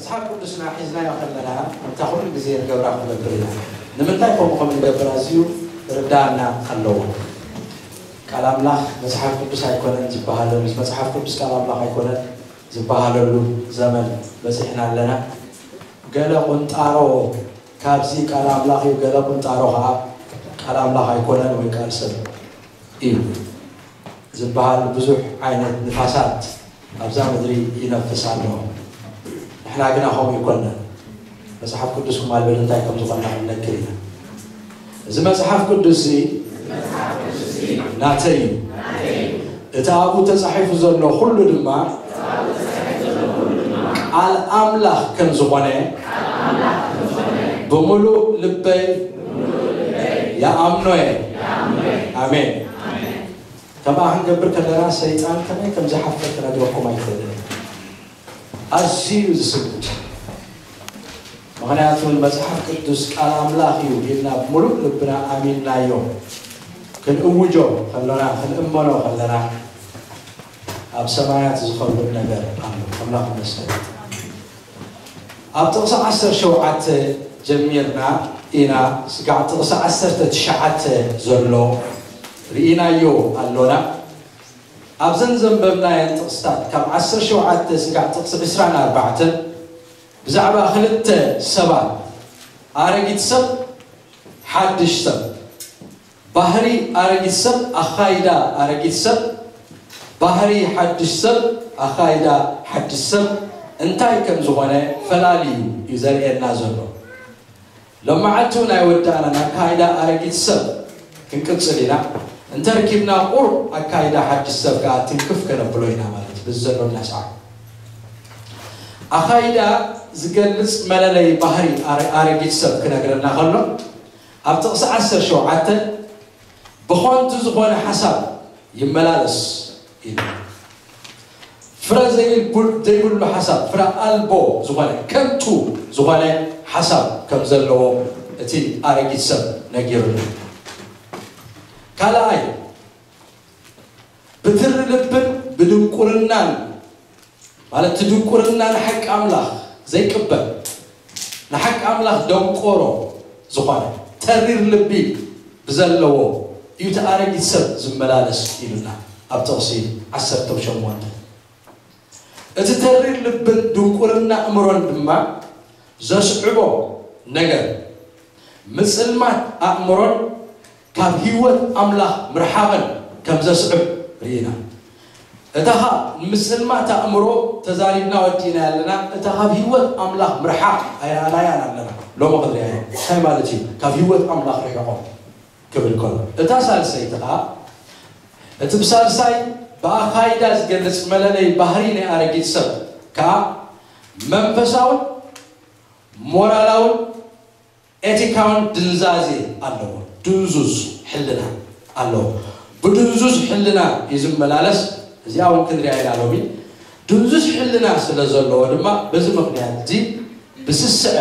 መጽሓፍ ቅዱስና ሒዝናዮ ከለና፣ እንታይ ኩሉ ግዜ ንገብራ ክንገብር ኢና። ንምንታይ ከምኡ ከም ንገብር ኣዝዩ ርዳእና ኣለዎ። ቃል ኣምላኽ መጽሓፍ ቅዱስ ኣይኮነን ዝበሃለሉ፣ መጽሓፍ ቅዱስ ቃል ኣምላኽ ኣይኮነን ዝበሃለሉ ዘመን በጺሕና ኣለና። ገለ ቁንጣሮ ካብዚ ቃል ኣምላኽ እዩ፣ ገለ ቁንጣሮ ኸዓ ቃል ኣምላኽ ኣይኮነን ወይ ቃል ሰብ እዩ ዝበሃል ብዙሕ ዓይነት ንፋሳት ኣብዛ ምድሪ ይነፍስ ኣሎ። ንሕና ግና ከምኡ ይኮንና። መጽሓፍ ቅዱስ ክማል በል እንታይ ከም ዝኾንና ክንነግር ኢና። እዚ መጽሓፍ ቅዱስ እዚ ናተይ እዩ። እቲ ኣብኡ ተጻሒፉ ዘሎ ኩሉ ድማ ቃል ኣምላኽ ከም ዝኾነ ብምሉእ ልበይ ይኣምኖ እየ። ኣሜን። ከምኣ ክንገብር ከለና ሰይጣን ከመይ ከም ዝሓፍር ክነግረኩም ኣይክእልን። ኣዝዩ ዝስምት። ምኽንያቱ መጽሓፍ ቅዱስ ቃል ኣምላኽ እዩ ኢልና ብምሉእ ልብና ኣሚንናዮ ክንእውጆ ከለና፣ ክንእመኖ ከለና፣ ኣብ ሰማያት ዝኸብር ነገር ኣሎ። ኣምላኽ ይመስገን። ኣብ ጥቕሲ ዓሰርተ ሸውዓተ ጀሚርና ኢና ስጋዕ ጥቕሲ ዓሰርተ ትሽዓተ ዘሎ ርኢናዮ ኣሎና። ኣብዘን ዘንበብናየን ጥቕስታት ካብ ዓሰርተ ሸውዓተ ስጋዕ ጥቕሲ ዕስራን ኣርባዕተን ብዛዕባ ክልተ ሰባት፣ ኣረጊት ሰብ፣ ሓድሽ ሰብ፣ ባህሪ ኣረጊት ሰብ፣ ኣኻይዳ ኣረጊት ሰብ፣ ባህሪ ሓድሽ ሰብ፣ ኣኻይዳ ሓድሽ ሰብ እንታይ ከም ዝኾነ ፈላልዩ እዩ ዘርእየና ዘሎ። ሎማዓንቲ እውን ኣይወዳእናን፣ ኣካይዳ ኣረጊት ሰብ ክንቅጽል ኢና። እንተርኪብና ቁሩብ ኣካይዳ ሓድሽ ሰብ ከኣ ትንክፍ ከነብሎ ኢና ማለት እዩ። በዚ ዘሎና ሰዓት ኣኻይዳ ዝገልጽ መለለይ ባህሪ ኣረ-፣ ኣረጊት ሰብ ክነግረና ከሎ ኣብ ጥቕሲ ዓሰርተ ሸውዓተ ብኸንቱ ዝኾነ ሓሳብ ይመላለስ ኢሉ። ፍረ ዘይብሉ፣ ዘይብሉ ሓሳብ፣ ፍረ ኣልቦ ዝኾነ፣ ከንቱ ዝኾነ ሓሳብ ከም ዘለዎ እቲ ኣረጊት ሰብ ነጊሩና። ካልኣይ፣ ብትሪ ልብን ብድንቁርናን፣ ማለት እቲ ድንቁርና ንሓቂ ኣምላኽ ዘይቅበል፣ ንሓቂ ኣምላኽ ደንቆሮ ዝኾነ፣ ተሪር ልቢ ብዘለዎ እዩ እቲ ኣረጊት ሰብ ዝመላለስ ኢሉና ኣብ ጥቕሲ ዓሰርተ ሸሞንተ። እቲ ተሪር ልብን ድንቁርና ኣእምሮን ድማ ዘስዕቦ ነገር፣ ምጽልማት ኣእምሮን ካብ ህይወት ኣምላኽ ምርሓቕን ከም ዘስዕብ ርኢና። እታ ኸ-፣ ንምጽልማት ኣእምሮ ተዛሪብና ወዲእና ኣለና። እታ ካብ ህይወት ኣምላኽ ምርሓቕ ኣይረኣናያን ኣለና። ሎሚ ክንሪኣዮ። እንታይ ማለት እዩ? ካብ ህይወት ኣምላኽ ርሒቖም ክብል ከሎ። እታ ሳልሰይቲ ኸኣ፣ እቲ ብሳልሳይ ብኣኻይዳ ዝገልጽ መለለይ ባህሪ ናይ ኣረጊት ሰብ ከኣ መንፈሳውን ሞራላውን ኤቲካውን ድንዛዜ ኣለዎ። ድንዙዝ ሕልና ኣለዎ። ብድንዙዝ ሕልና እዩ ዝመላለስ። እዚኣ እውን ክንሪኣ ኢና ሎሚ። ድንዙዝ ሕልና ስለ ዘለዎ ድማ በዚ ምኽንያት እዚ ብስስዐ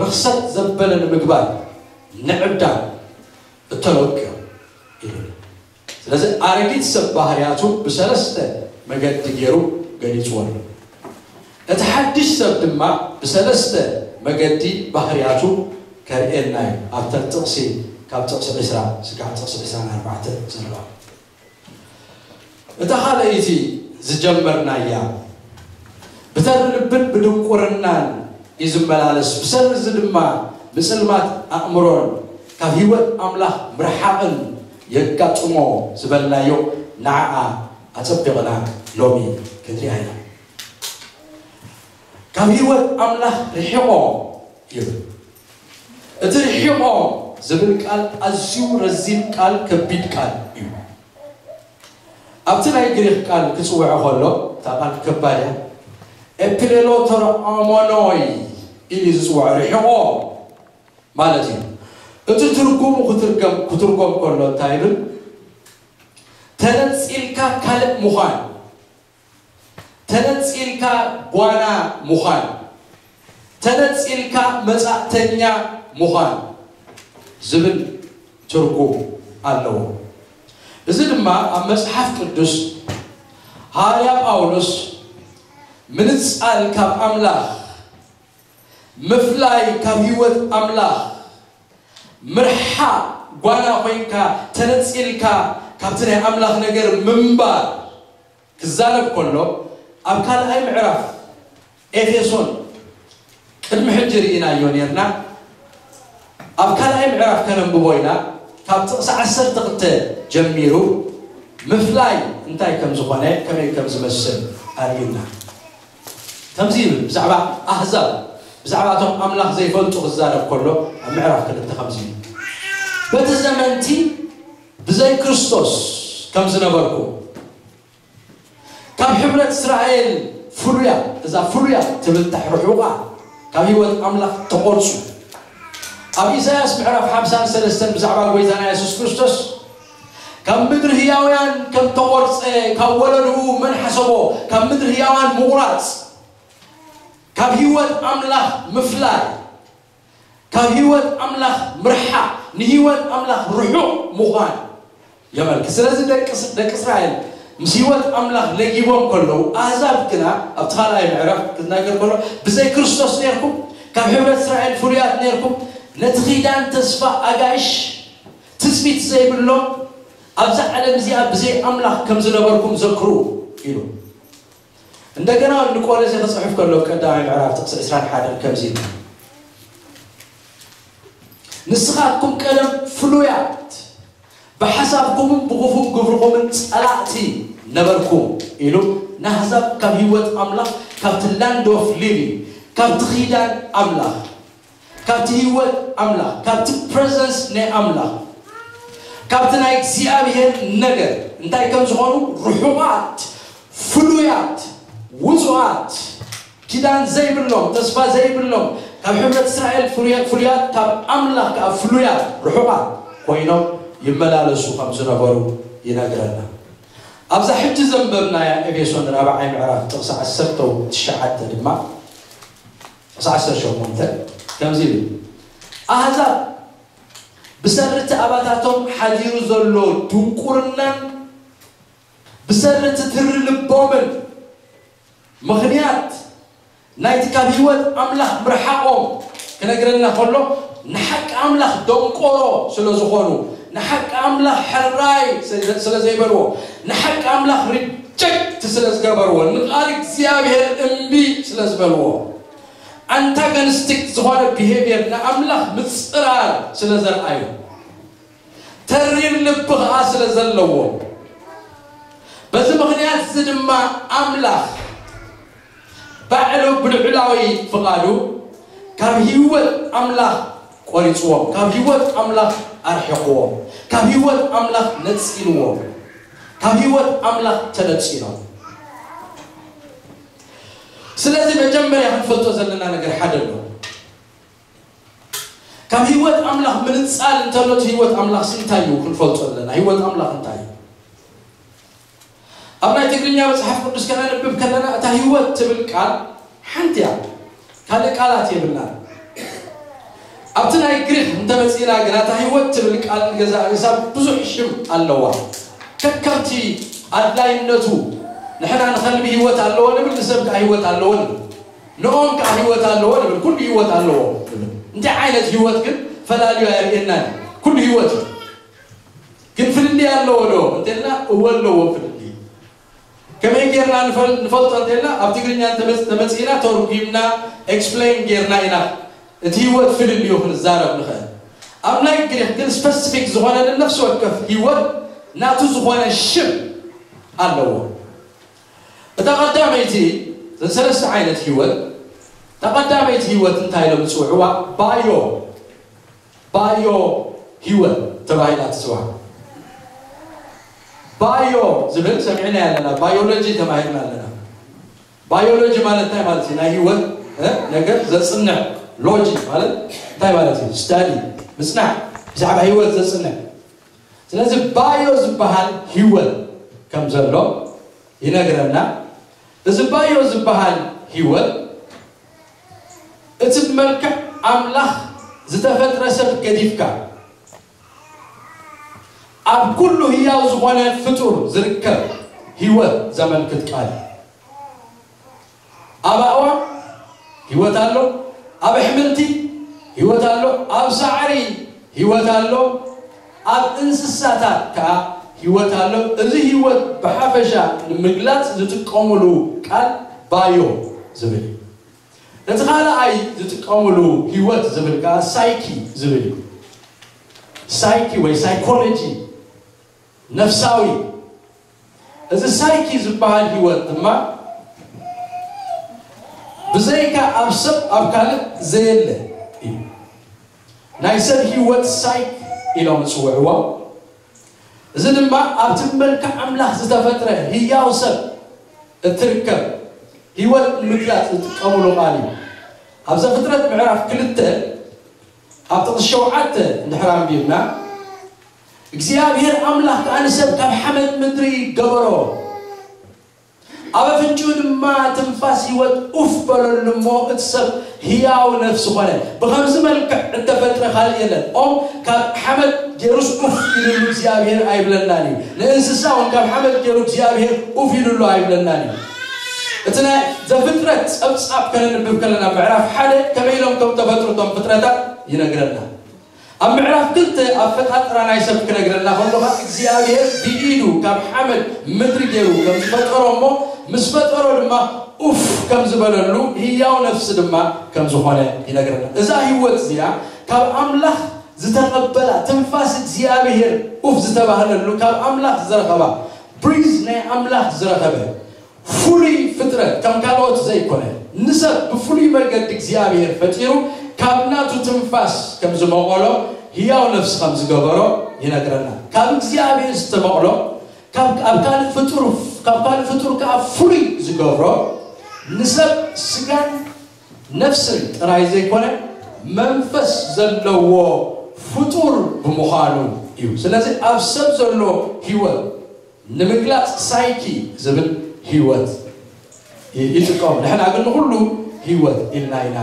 ርኽሰት ዘበለ ንምግባር ንዕብዳን እተለውቅዮ ኢሉ። ስለዚ ኣረጊት ሰብ ባህርያቱ ብሰለስተ መገዲ ገይሩ ገሊጽዎ ኣሎ። እቲ ሓድሽ ሰብ ድማ ብሰለስተ መገዲ ባህርያቱ ከርእየና እዩ። ኣብተን ጥቕሲ፣ ካብ ጥቕሲ ዕስራ ስጋዕ ጥቕሲ ዕስራን ኣርባዕተን ዘለዋ። እታ ካልኣይቲ ዝጀመርናያ ብተሪ ልብን ብድንቁርናን እዩ ዝመላለስ፣ ብሰሪ እዚ ድማ ምጽልማት ኣእምሮን ካብ ህይወት ኣምላኽ ምርሓቕን የጋጥሞ ዝበልናዮ ንዓኣ ኣጸቢቕና ሎሚ ክንሪኣ ኢና። ካብ ህይወት ኣምላኽ ርሒቖ ይብል። እቲ ርሒቖ ዝብል ቃል ኣዝዩ ረዚን ቃል፣ ከቢድ ቃል እዩ። ኣብቲ ናይ ግሪኽ ቃል ክጽውዖ ከሎ፣ እታ ቃል ከባድ እያ። ኤፒሌሎተርኦሞኖይ ኢሉ ዝጽውዖ ርሒቖ ማለት እዩ። እቲ ትርጉሙ ክትርገም፣ ክትርጎም ከሎ እንታይ ይብል? ተነጺልካ ካልእ ምዃን፣ ተነጺልካ ጓና ምዃን፣ ተነጺልካ መጻእተኛ ምዃን ዝብል ትርጉም ኣለዎ። እዚ ድማ ኣብ መጽሓፍ ቅዱስ ሃዋርያ ጳውሎስ ምንጻል ካብ ኣምላኽ ምፍላይ ካብ ህይወት ኣምላኽ፣ ምርሓቕ፣ ጓና ኮይንካ ተነጺልካ ካብቲ ናይ ኣምላኽ ነገር ምንባር ክዛረብ ከሎ፣ ኣብ ካልኣይ ምዕራፍ ኤፌሶን ቅድሚ ሕጂ ርኢናዮ ኔርና። ኣብ ካልኣይ ምዕራፍ ከነንብቦ ኢና። ካብ ጥቕሲ ዓሰርተ ክልተ ጀሚሩ ምፍላይ እንታይ ከም ዝኾነ፣ ከመይ ከም ዝመስል ኣርእዩና። ከምዚ ይብል፣ ብዛዕባ ኣህዛብ፣ ብዛዕባ እቶም ኣምላኽ ዘይፈልጡ ክዛረብ ከሎ፣ ኣብ ምዕራፍ ክልተ ከምዚ ይብል፣ በቲ ዘመንቲ ብዘይ ክርስቶስ ከም ዝነበርኩ፣ ካብ ሕብረት እስራኤል ፍሉያት፣ እዛ ፍሉያት ትብል ታሕርሑቓ ካብ ህይወት ኣምላኽ ተቖርጹ። ኣብ ኢሳያስ ምዕራፍ ሓምሳን ሰለስተን ብዛዕባ ጎይታና የሱስ ክርስቶስ፣ ካብ ምድሪ ህያውያን ከም ተቖርጸ፣ ካብ ወለድኡ መን ሓሰቦ? ካብ ምድሪ ህያዋን ምቑራጽ፣ ካብ ህይወት ኣምላኽ ምፍላይ፣ ካብ ህይወት ኣምላኽ ምርሓቕ፣ ንህይወት ኣምላኽ ርሑቕ ምዃን የመልክት። ስለዚ ደቂ ስ-፣ ደቂ እስራኤል ምስ ህይወት ኣምላኽ ለጊቦም ከለዉ፣ ኣህዛብ ግና ኣብቲ ካልኣይ ምዕራፍ ክናገር ከሎ፣ ብዘይ ክርስቶስ ኔርኩም፣ ካብ ሕብረት እስራኤል ፍሉያት ኔርኩም፣ ነቲ ኪዳን ተስፋ ኣጋይሽ ትጽቢት ዘይብሎም፣ ኣብዛ ዓለም እዚኣ ብዘይ ኣምላኽ ከም ዝነበርኩም ዘክሩ ኢሉ። እንደገና ንቆሎሴ ክጽሕፍ ከሎ፣ ቀዳማይ ምዕራፍ ጥቕሲ ዕስራን ሓደን ከምዚ ይብል፣ ንስኻትኩም ቀደም ፍሉያት፣ ብሓሳብኩምን ብኽፉእ ግብርኹምን ጸላእቲ ነበርኩም ኢሉ፣ ንኣህዛብ ካብ ህይወት ኣምላኽ፣ ካብቲ ላንድ ኦፍ ሊቪንግ፣ ካብቲ ኪዳን ኣምላኽ፣ ካብቲ ህይወት ኣምላኽ፣ ካብቲ ፕረዘንስ ናይ ኣምላኽ፣ ካብቲ ናይ እግዚኣብሔር ነገር እንታይ ከም ዝኾኑ፣ ርሑቓት፣ ፍሉያት፣ ውጹኣት፣ ኪዳን ዘይብሎም፣ ተስፋ ዘይብሎም፣ ካብ ሕብረት እስራኤል ፍሉያት፣ ፍሉያት፣ ካብ ኣምላኽ ከኣ ፍሉያት፣ ርሑቓት ኮይኖም ይመላለሱ ከም ዝነበሩ ይነግረና። ኣብዛ ሕጂ ዘንበብናያ ኤፌሶን ራብዓይ ምዕራፍ ጥቕሲ ዓሰርተ ትሽዓተ ድማ፣ ጥቕሲ ዓሰርተ ሸሞንተ ከምዚ ይብል፣ ኣህዛብ ብሰሪ እቲ ኣባታቶም ሓዲሩ ዘሎ ድንቁርናን ብሰሪ እቲ ትሪ ልቦምን ምኽንያት ናይቲ ካብ ህይወት ኣምላኽ ምርሓቖም ክነግረና ከሎ፣ ንሓቂ ኣምላኽ ደንቆሮ ስለ ዝኾኑ፣ ንሓቂ ኣምላኽ ሕራይ ስለ፣ ስለ ዘይበልዎ፣ ንሓቂ ኣምላኽ ሪጀክት ስለ ዝገበርዎ፣ ንቓል እግዚኣብሔር እምቢ ስለ ዝበልዎ፣ ኣንታጎኒስቲክ ዝኾነ ቢሄቪየር ንኣምላኽ ምጽራር ስለ ዘርኣዩ፣ ተሪር ልቢ ኸዓ ስለ ዘለዎ፣ በዚ ምኽንያት እዚ ድማ ኣምላኽ ባዕሉ ብልዑላዊ ፍቓዱ ካብ ህይወት ኣምላኽ ቆሪጽዎም፣ ካብ ህይወት ኣምላኽ ኣርሒቕዎም፣ ካብ ህይወት ኣምላኽ ነጺልዎም፣ ካብ ህይወት ኣምላኽ ተነጺሎም። ስለዚ መጀመርያ ክንፈልጦ ዘለና ነገር ሓደ ኣሎ። ካብ ህይወት ኣምላኽ ምንጻል እንተሎ፣ እቲ ህይወት ኣምላኽሲ እንታይ እዩ ክንፈልጦ ኣለና። ህይወት ኣምላኽ እንታይ እዩ? ኣብ ናይ ትግርኛ መጽሓፍ ቅዱስ ከነንብብ ከለና፣ እታ ህይወት ትብል ቃል ሓንቲ እያ፣ ካልእ ቃላት የብልናን። ኣብቲ ናይ ግሪኽ እንተመጺእና ግና፣ እታ ህይወት ትብል ቃል ንገዛእ ርእሳ ብዙሕ ሽም ኣለዋ። ከከምቲ ኣድላይነቱ፣ ንሕና ንኸልቢ ህይወት ኣለዎ ንብል፣ ንሰብ ከኣ ህይወት ኣለዎ ንብል። ንኦም ከኣ ህይወት ኣለዎ ንብል፣ ኩሉ ህይወት ኣለዎ ንብል። እንታይ ዓይነት ህይወት ግን ፈላልዩ ኣየርእየናን። ኩሉ ህይወት እዩ። ግን ፍልልይ ኣለዎ ዶ እንተልና፣ እወ ኣለዎ ፍልልይ። ከመይ ጌርና ንፈል-፣ ንፈልጦ እንተልና፣ ኣብ ትግርኛ እንተመጽ-፣ ተመጺእና ተርጒምና፣ ኤክስፕሌን ጌርና ኢና እቲ ህይወት ፍልልዩ ክንዛረብ ንኽእል። ኣብ ናይ ግሪኽ ግን ስፐሲፊክ ዝኾነ፣ ንነፍሲ ወከፍ ህይወት ናቱ ዝኾነ ሽም ኣለዎ። እታ ቀዳመይቲ፣ እዘን ሰለስተ ዓይነት ህይወት፣ እታ ቀዳመይቲ ህይወት እንታይ ኢሎም ዝጽውዕዋ? ባዮ፣ ባዮ ህይወት ተባሂላ ትጽዋዕ። ባዮ ዝብል ሰሚዕና ኣለና፣ ባዮሎጂ ተማሂርና ኣለና። ባዮሎጂ ማለት እንታይ ማለት እዩ? ናይ ህይወት፣ እ፣ ነገር ዘጽንዕ። ሎጂ ማለት እንታይ ማለት እዩ? ስታዲ፣ ምጽናዕ፣ ብዛዕባ ህይወት ዘጽንዕ። ስለዚ ባዮ ዝበሃል ህይወት ከም ዘሎ ይነግረና። እዚ ባዮ ዝበሃል ህይወት፣ እቲ ብመልክዕ ኣምላኽ ዝተፈጥረ ሰብ ገዲፍካ፣ ኣብ ኩሉ ህያው ዝኾነ ፍጡር ዝርከብ ህይወት ዘመልክት ቃል እዩ። ኣብ ኣእዋም ህይወት ኣሎ፣ ኣብ ኣሕምልቲ ህይወት ኣሎ፣ ኣብ ሳዕሪ ህይወት ኣሎ፣ ኣብ እንስሳታት ከዓ ህይወት ኣሎ። እዚ ህይወት ብሓፈሻ ንምግላፅ ዝጥቀሙሉ ቃል ባዮ ዝብል እዩ። እቲ ካልኣይ ዝጥቀሙሉ ህይወት ዝብል ከዓ ሳይኪ ዝብል እዩ። ሳይኪ ወይ ሳይኮሎጂ፣ ነፍሳዊ። እዚ ሳይኪ ዝበሃል ህይወት ድማ ብዘይካ ኣብ ሰብ ኣብ ካልእ ዘየለ እዩ። ናይ ሰብ ህይወት ሳይክ ኢሎም ይፅውዕዎ። እዚ ድማ ኣብቲ መልክዕ ኣምላኽ ዝተፈጥረ ህያው ሰብ እትርከብ ህይወት ንምግላፅ ዝጥቀሙሉ ቃል እዩ። ኣብ ዘፍጥረት ምዕራፍ ክልተ ኣብ ጥቕሲ ሸውዓተ እንድሕር ኣንቢብና፣ እግዚኣብሔር ኣምላኽ ከኣ ንሰብ ካብ ሓመድ ምድሪ ገበሮ፣ ኣብ ኣፍንጭኡ ድማ ትንፋስ ህይወት ኡፍ በለሉ እሞ እቲ ሰብ ህያው ነፍሲ ኾነ። ብኸምዚ መልክዕ እተፈጥረ ካልእ የለን። ኦም ካብ ሓመድ ጌሩስ ኡፍ ኢሉሉ እግዚኣብሔር ኣይብለናን እዩ። ንእንስሳ እውን ካብ ሓመድ ጌሩ እግዚኣብሔር ኡፍ ኢሉሉ ኣይብለናን እዩ። እቲ ናይ ዘፍጥረት ጸብጻብ ከነንብብ ከለና ምዕራፍ ሓደ ከመይ ኢሎም ከም ተፈጥሩ እቶም ፍጥረታት ይነግረና። ኣብ ምዕራፍ ክልተ ኣፈጣጥራ ናይ ሰብ ክነግረና ከሎ ኸኣ እግዚኣብሔር ብኢዱ ካብ ሓመድ ምድሪ ገይሩ ከም ዝፈጠሮ እሞ ምስ ፈጠሮ ድማ ኡፍ ከም ዝበለሉ ህያው ነፍሲ ድማ ከም ዝኾነ ይነግረና። እዛ ህይወት እዚኣ ካብ ኣምላኽ ዝተቐበላ ትንፋስ እግዚኣብሔር ኡፍ ዝተባህለሉ ካብ ኣምላኽ ዝረኸባ ብሪዝ ናይ ኣምላኽ ዝረኸበ ፍሉይ ፍጥረት ከም ካልኦት ዘይኮነ ንሰብ ብፍሉይ መገዲ እግዚኣብሔር ፈጢሩ ካብ ናቱ ትንፋስ ከም ዝመቐሎ ህያው ነፍሲ ከም ዝገበሮ ይነግረና። ካብ እግዚኣብሔር ዝተመቕሎ ካብ ኣብ ካልእ ፍጡር ካብ ካልእ ፍጡር ከዓ ፍሉይ ዝገብሮ ንሰብ ስጋን ነፍስን ጥራይ ዘይኮነ መንፈስ ዘለዎ ፍጡር ብምዃኑ እዩ። ስለዚ ኣብ ሰብ ዘሎ ህይወት ንምግላፅ ሳይኪ ዝብል ህይወት ይ- ይጥቀሙ። ንሕና ግን ንኩሉ ህይወት ኢልና ኢና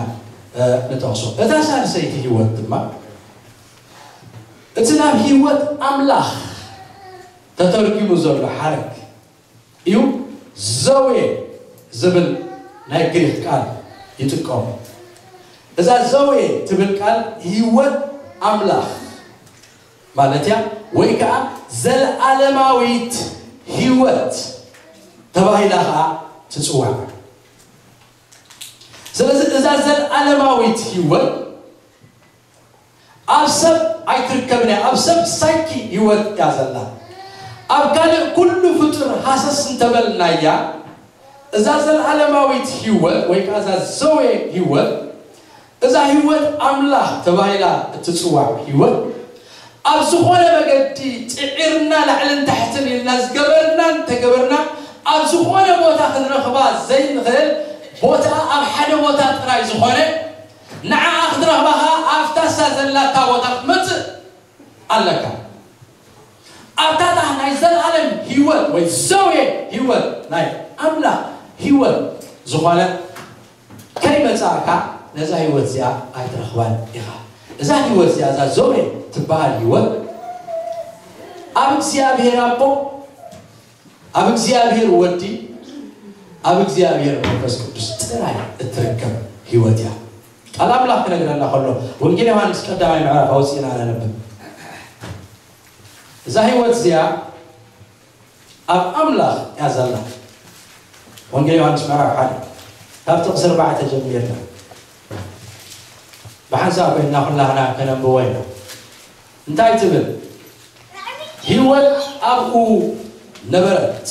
እ፣ ንጠቕሶ። እታ ሳልሰይቲ ህይወት ድማ እቲ ናብ ህይወት ኣምላኽ ተተርጊሙ ዘሎ ሓረግ እዩ። ዘዌ ዝብል ናይ ግሪክ ቃል ይጥቀሙ። እዛ ዘዌ ትብል ቃል ህይወት ኣምላኽ ማለት እያ፣ ወይ ከዓ ዘለዓለማዊት ህይወት ተባሂላ ከዓ ትፅዋዕ። ስለዚ እዛ ዘለዓለማዊት ህይወት ኣብ ሰብ ኣይትርከብን እያ። ኣብ ሰብ ሳይኪ ህይወት እያ ዘላ። ኣብ ካልእ ኩሉ ፍጡር ሃሰስ እንተበልናያ እዛ ዘለዓለማዊት ህይወት ወይ ከዓ እዛ ዘዌ ህይወት እዛ ህይወት ኣምላኽ ተባሂላ እትፅዋዕ ህይወት ኣብ ዝኾነ መገዲ ፅዒርና ላዕልን ታሕትን ኢልና ዝገበርና እንተገበርና ኣብ ዝኾነ ቦታ ክንረኽባ ዘይንኽእል ቦታ ኣብ ሓደ ቦታ ጥራይ ዝኾነ ንዓኣ ክትረኽባ ኸዓ ኣብታ እሳ ዘላታ ቦታ ክትመፅእ ኣለካ። ኣብታታ ናይ ዘለዓለም ህይወት ወይ ዘውየ ህይወት ናይ ኣምላኽ ህይወት ዝኾነ ከይመጻእካ ነዛ ህይወት እዚኣ ኣይትረኽባን ኢኻ። እዛ ህይወት እዚኣ እዛ ዘውየ ትበሃል ህይወት ኣብ እግዚኣብሔር ኣቦ ኣብ እግዚኣብሔር ወዲ ኣብ እግዚኣብሔር መንፈስ ቅዱስ ጥራይ እትርከብ ህይወት እያ። ቃል ኣምላኽ ክነግረና ከሎ ወንጌል ዮሃንስ ቀዳማይ ምዕራፍ ኣውፅእና ነነብብ። እዛ ህይወት እዚኣ ኣብ ኣምላኽ እያ ዘላ። ወንጌል ዮሃንስ ምዕራፍ ሓደ ካብ ጥቕሲ ኣርባዕተ ጀሚርና ብሓንሳብ ኮይንና ኩላህና ከነንብቦ ኢና። እንታይ ትብል? ህይወት ኣብኡ ነበረት።